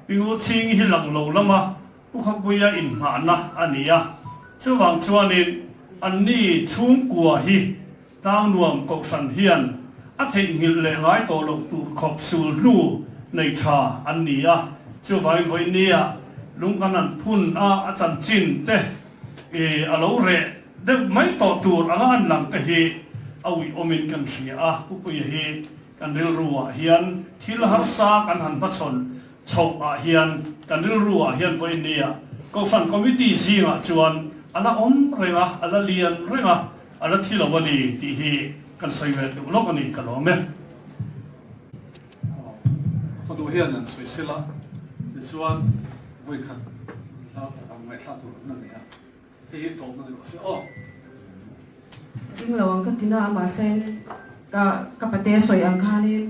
Speaker 11: Pingur Chhingi hi lang lo lama Pu Khawpuia inhmahna a ni a, chuvang chuanin anni chhungkua hi Tlangnuam Kohhran hian a theihnghilh leh ngai tawh loh tur khawp sul hnu nei tha an ni a, chuvangin vawinia lung kan han phun a, a chanchin te a lo reh deuh mai tawh tur anga an lang te hi a uih awmin kan hria a, Pu Puia hi kan rilru ah hian thil harsa kan han hmachhawn Chhoh ah hian kan rilru ah hian vawiin ni ah Kohhran Committee zing ah chuan a la awm reng a, a la lian reng a, a la thi lo a ni tih hi kan sawi ve duh lawk a ni, ka lawm e.
Speaker 2: Fanu hian an sawi sela tichuan vawikhat hla tak ang ngaihthla tur an la nei a. Hei hi tawpna ni rawh se aw.
Speaker 12: Ring lo ang ka ti na a mahse ka ka pate sawi ang khanin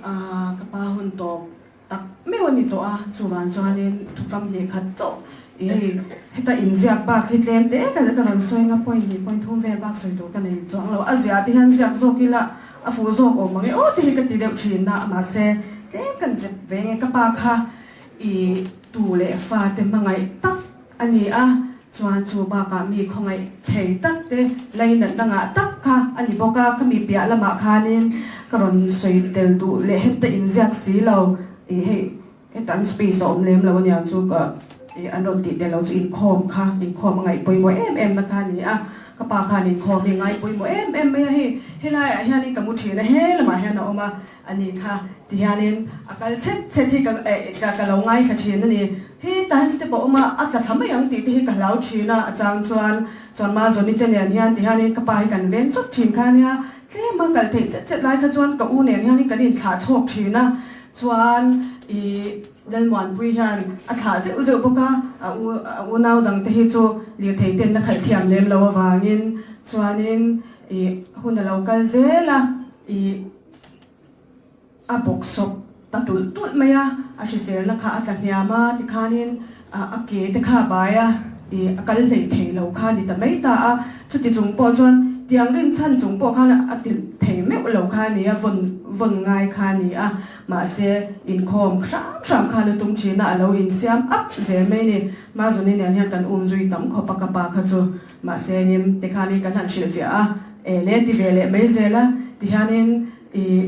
Speaker 12: ah ka pa hun tawp tak meuh a ni tawh a chuvang chuanin thukam hnih khat chauh i hei heta inziak bak hi tlem te ka ka rawn sawi nga point hnih point thum vel bak sawi tur ka nei chuang lo a ziah te hian ziak zawk ila a fuh zawk awm ang e aw te hi ka ti deuh thin a mahse tlem kan zep ve nge ka pa kha i tu leh fa te hmangaih tak A ni a, chuan chu bakah mi khawngaih thei tak te lainat dangah tak kha a ni bawk a, khami piah lamah khanin ka rawn sawi tel duh leh heta inziak si lo, ih hei heta an space a awm lem lo aniang chu ka ih an rawn tih tel lo chu inkhawm kha inkhawm a ngaih pawimawh em em na kha a ni a, ka pa khan inkhawm hi a ngai pawimawh em em mai a, hei helaiah hianin ka mu thin a, he lamah hian a awm a. A ni kha, ti hianin a kal chhet chhet hi ka ka ka lo ngaithla thin a ni. Hetah hian step a awm a, a tla thla mai ang tih te hi ka hlau thin a, a chang chuan chuan Mazawni te nen hian ti hianin ka pa hi kan ven chawp thin kha ania, tlem a kal theih chet chet lai kha chuan ka u nen hianin kan inthlah chhawk thin a, chuan ih. Lalmuanpui hian a thlah zeuh zeuh bawk a, a u a unau dangte hi chu lirthei ten a khalh thiam lem lo avangin chuanin ih hun a lo kal zel a, ih a bawksawp ta tulh tulh mai a, a hriselna kha a tla hniam a, tikhanin a ke te kha a bai a, ih a kal hlei thei lo kha a ni ta mai ta a, chuti chung pawh chuan tiang rinchhan chung pawh khan a tilh thei meuh lo kha a ni a, vawn vawn ngai kha a ni a. Mahse, inkhawm hram hram khan a tum thin a, a lo insiam ap zel mai ni. Mazuni nen hian kan um zui tam khawp a ka pa kha chu. Mahse, nim te khanin kan han hrilhfiah a, e le ti ve leh mai zel a, tihianin ih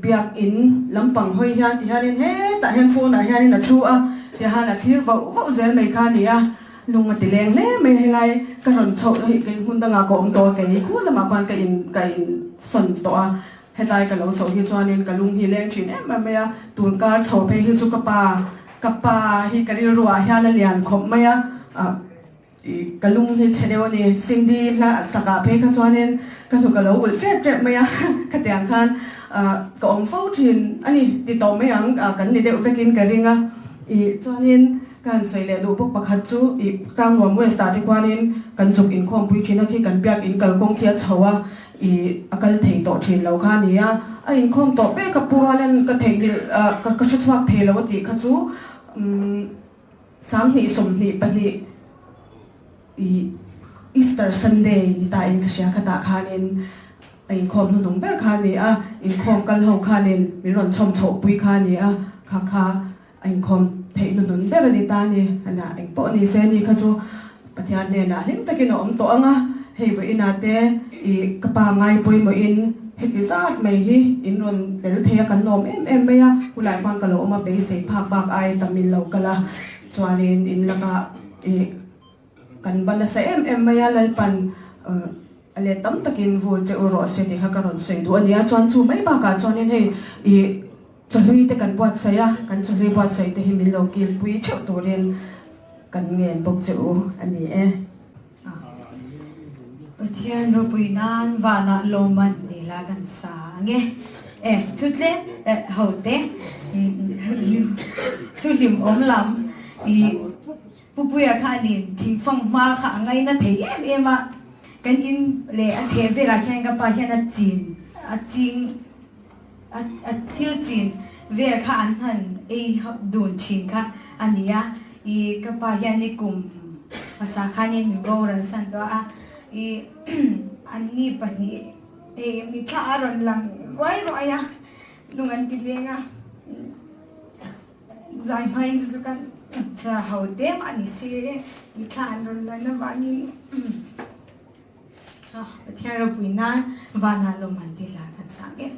Speaker 12: biak in lampang hawi hian tihianin hetah hian phone ah hianin a thu a, tihan a thlir vauh vauh zel mai kha a ni a, lung a ti leng hle mai a helai ka rawn chhoh hi kei hmun dangah ka awm tawh a, kei khu lamah khuan ka in ka insawn tawh a. Hetlai ka lo chhoh hi chuanin ka lung hi leng thin em em mai a, tun kar chho phei hi chu ka pa, ka pa hi ka rilruah hian a lian khawp mai a, ah ka lung hi chhe deuh a ni. Cindy hla sakah phei kha chuanin ka hnuk a lo ulh tep tep mai a, khatiang khan ah ka awm fo thin a ni ti tawh mai ang, ah kan ni deuh vekin ka ring a, ih chuanin ka han sawi leh duh bawk pakhat chu ih Tlangnuam West ah te khuanin kan zuk inkhawmpui thin a khi kan biak in kalkawng khi a chho a, I a kal thei tawh thin lo kha a ni a, a inkhawm tawh ber ka pu rualin ka theihnghilh ah ka ka hre chhuak thei lo a tih kha chu umm 20 22 i Easter Sunday ni ta in ka hria khatah khanin a inkhawm hnuhnung ber kha a ni a, inkhawm kal ho khanin min rawn chhawm chhoh pui kha a ni a, kha kha A inkhawm theih hnuhnun ber a ni ta a ni. Ana eng pawh ni se ni kha chu Pathian hnenah hlim takin a awm tawh ang a, hei vawiinah te i ka pa ngai pawimawhin heti zat mai hi in rawn tel thei a, kan lawm em em mai a, khulai khuan ka lo awm a, beisei phak bak ai tam in lo kal a, chuanin in lakah i kan va nasa em em mai a, Lalpan a let tam takin vur che u rawh se tih kha ka rawn sawi duh a ni a, chuan chu mai bakah chuanin hei i Chawhlui te kan buatsaih a, kan chawhlui buatsaih te hi min lo kilpui theuh turin kan ngen bawk che u a ni e.
Speaker 13: Pathian ropui nan vanah lawmman ni la kan sa ang e. E, thu tlem eh ho te, thu hlim awm lam i Pupuia khanin thingfang hma kha a ngaina thei em em a, kan in leh a chheh velah khian ka pa hian a chin a ching A thil chin vel kha an han ei dun thin kha a ni a, i ka pa hian i kum hmasa khanin min boral san tawh a, i anni pahnih ei mithla a rawn lang ruai ruai a, lung an ti leng a, zai hmain chu chu kan ho te mah ni se mithla an rawn lan avangin. Pathian ropui nan vanah lawmman te hla kan sang em.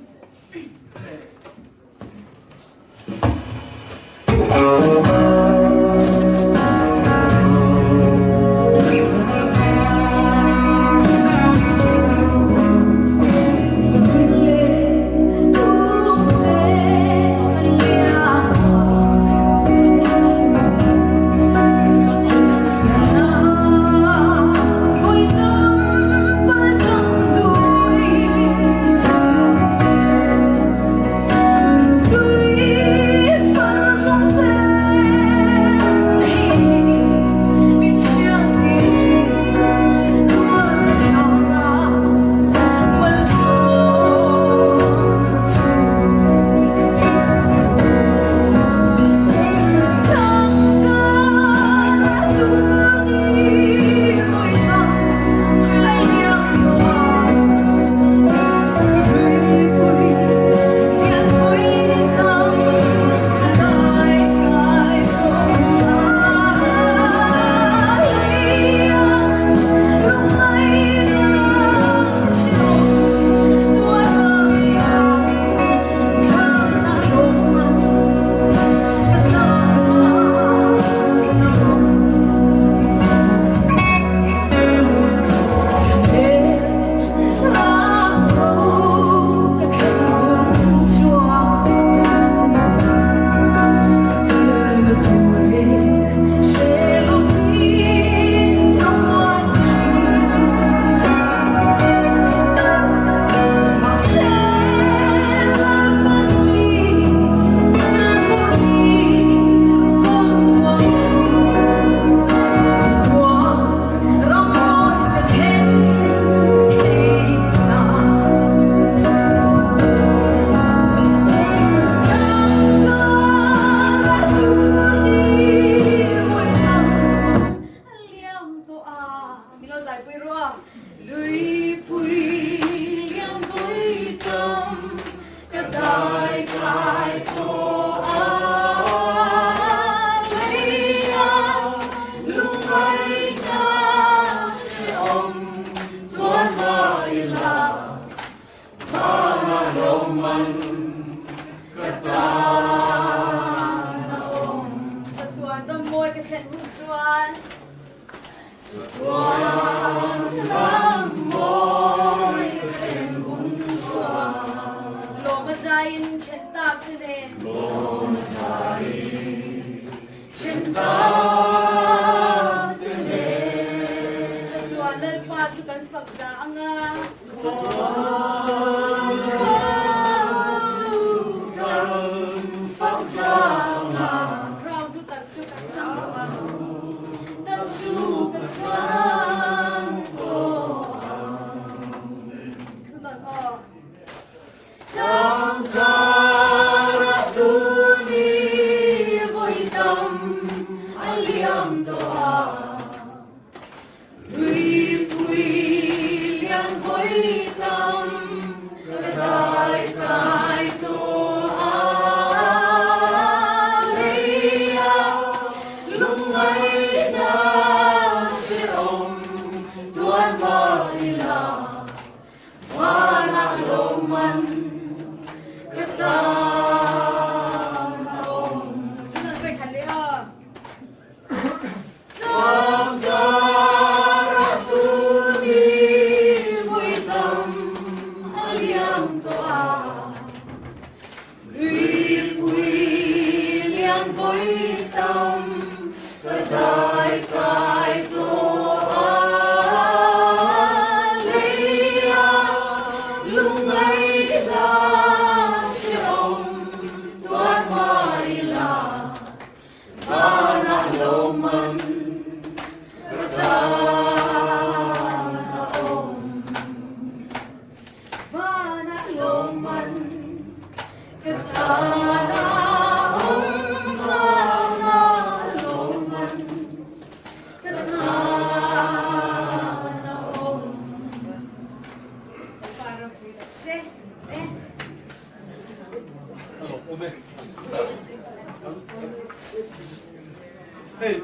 Speaker 2: Hei,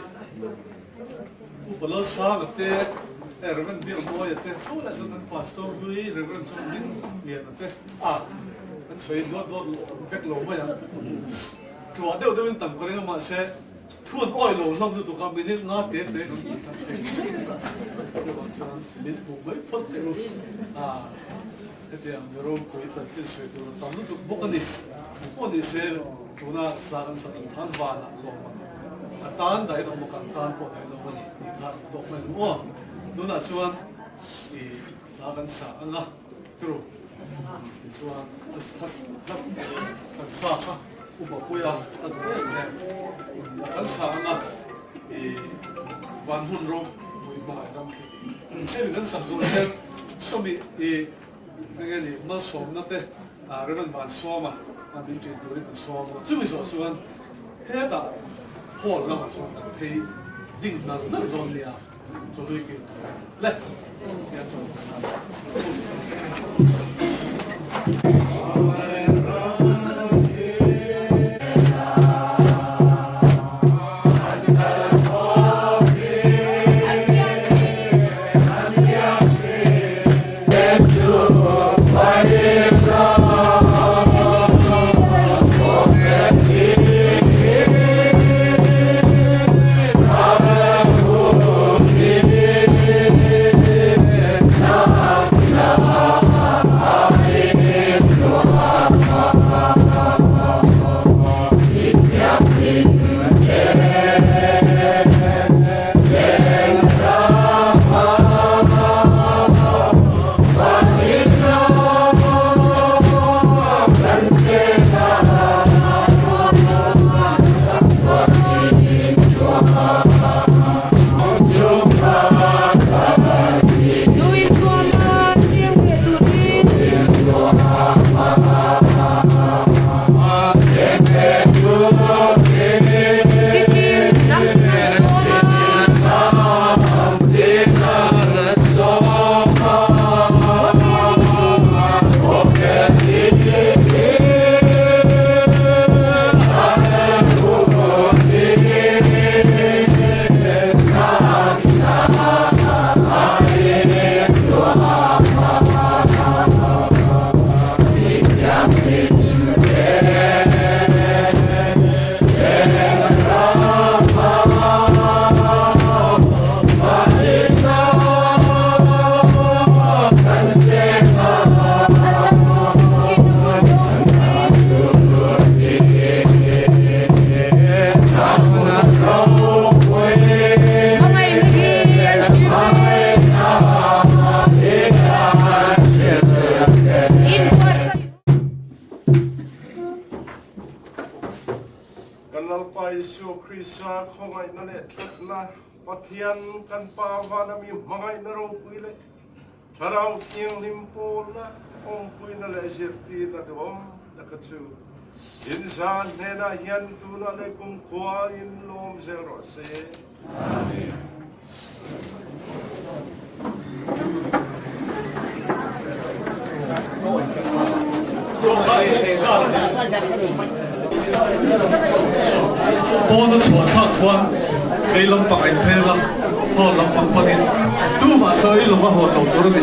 Speaker 2: Upa Lalsanga te, Reverend Biakmawia te, saw leh chuan kan Pastor hlui Reverend chuan min lian a te a, kan sawi duat duat vek lo mai ang. Ṭuah deuh deuhin tam ka ring a, mahse thu an awih lo hlawm lutuk a, minute nga te te kan tih that thei zel a, chuvang chuan min hmuh mai phawt teh u. Hetiang mi ropui chanchin sawi tur a tam lutuk bawk a ni. Engpawh ni se, tuna hla kan sak ang khan vanah lawm ang. A tan dahin awm a, kan tan pawh dahin awm a ni tih kha an tawk mai ang aw. Tunah chuan i hla kan sa ang a, tru. Tichuan hla kan sa kha Upa Puia a duh em em. Kan sa ang a, i van hun ropui hmangaih ram khi. Hemi kan sak zawh hian sawmi i enge ni malsawmna te Reverend Vansawma a min ṭin turin an sawm a, chumi zawh chuan hetah hall lamah chuan kan phei ding nal nal dawn nia chawhlui kil le tiang chuan
Speaker 14: khawngaihna leh thatna, Pathian kan Pa vana mi hmangaihna ropui leh Thlarau Thianghlim pawlna, awmpuina leh zirtirna duhawm taka chu inzan hnenah hian tunah leh kumkhua in lawm zel rawh se. Amen.
Speaker 2: Pawn a chhuah thlak chuan vei lampang a inphel a, hall lampang panin tumah chu ei lova hawn lo tur a ni.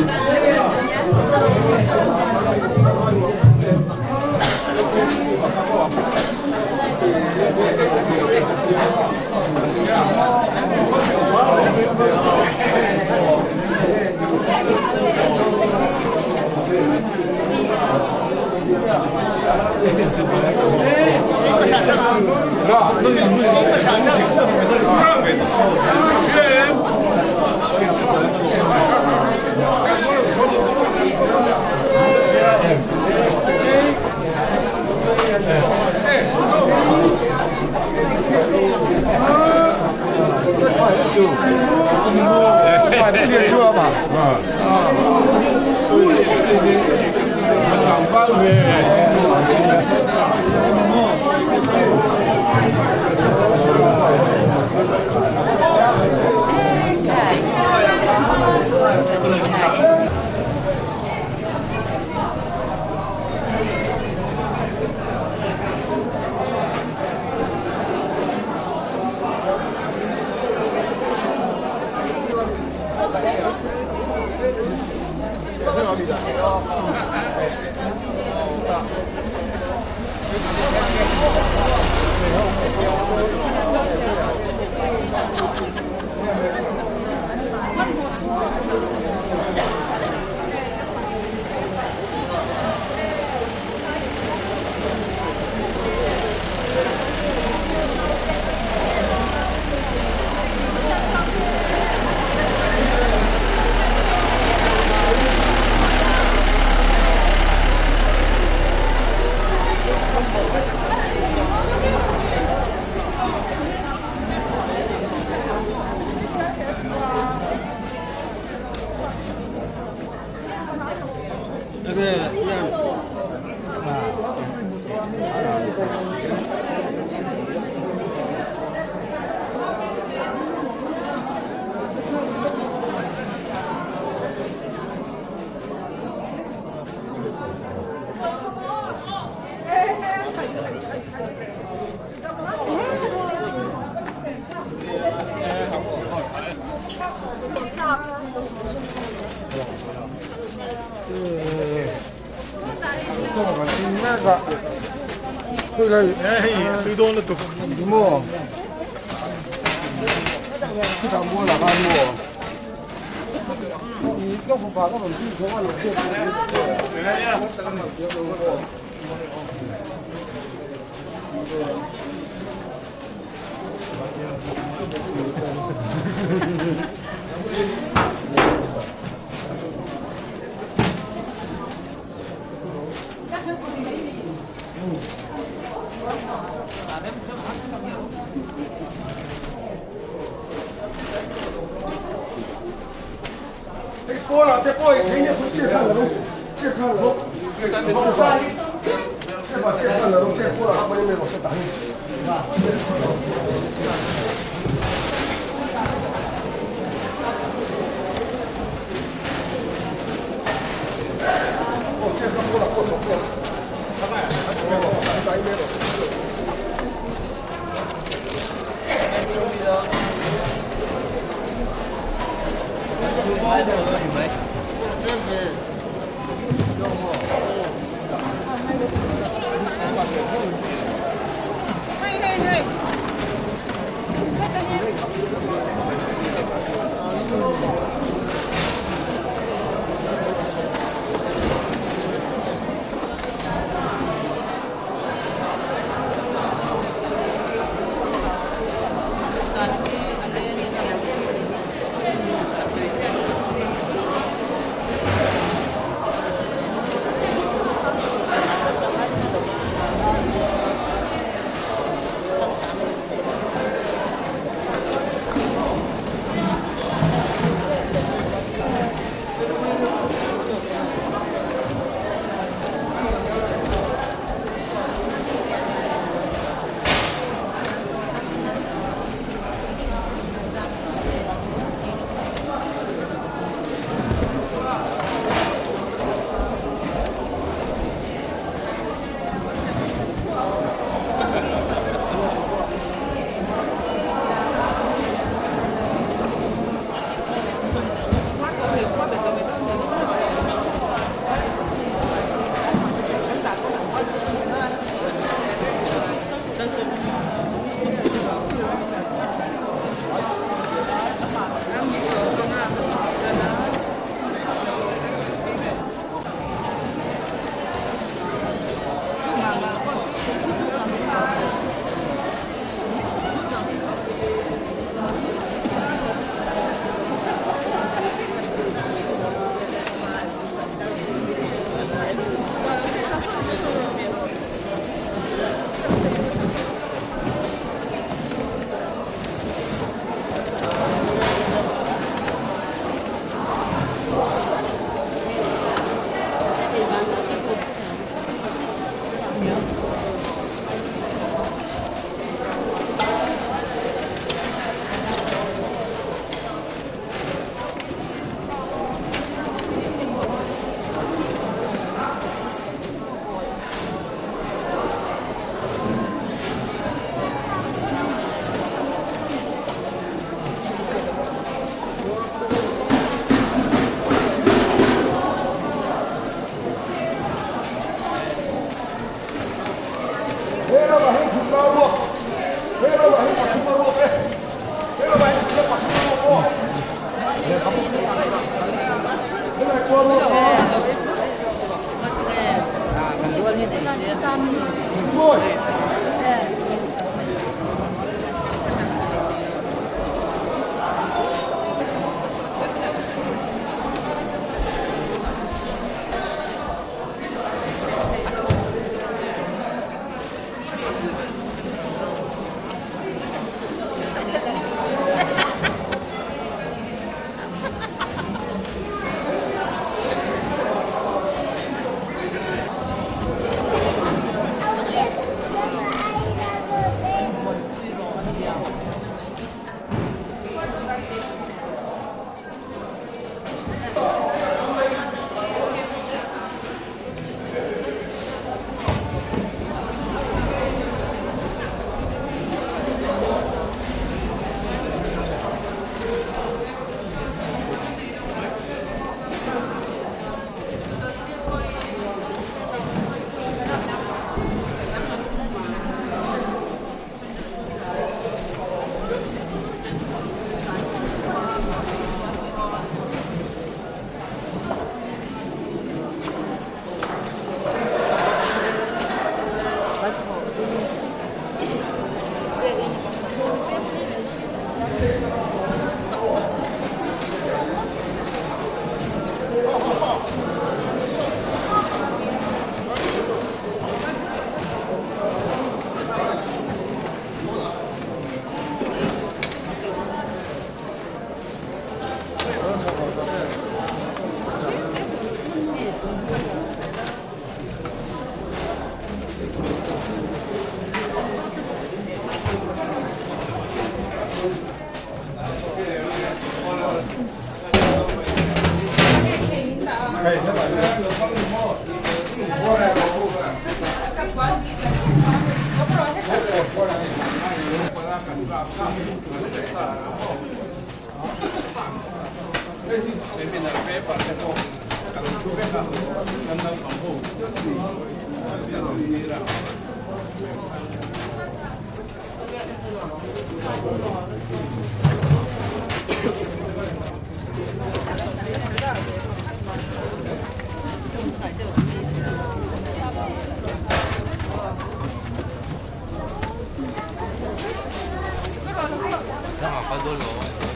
Speaker 15: Tama pa dulo.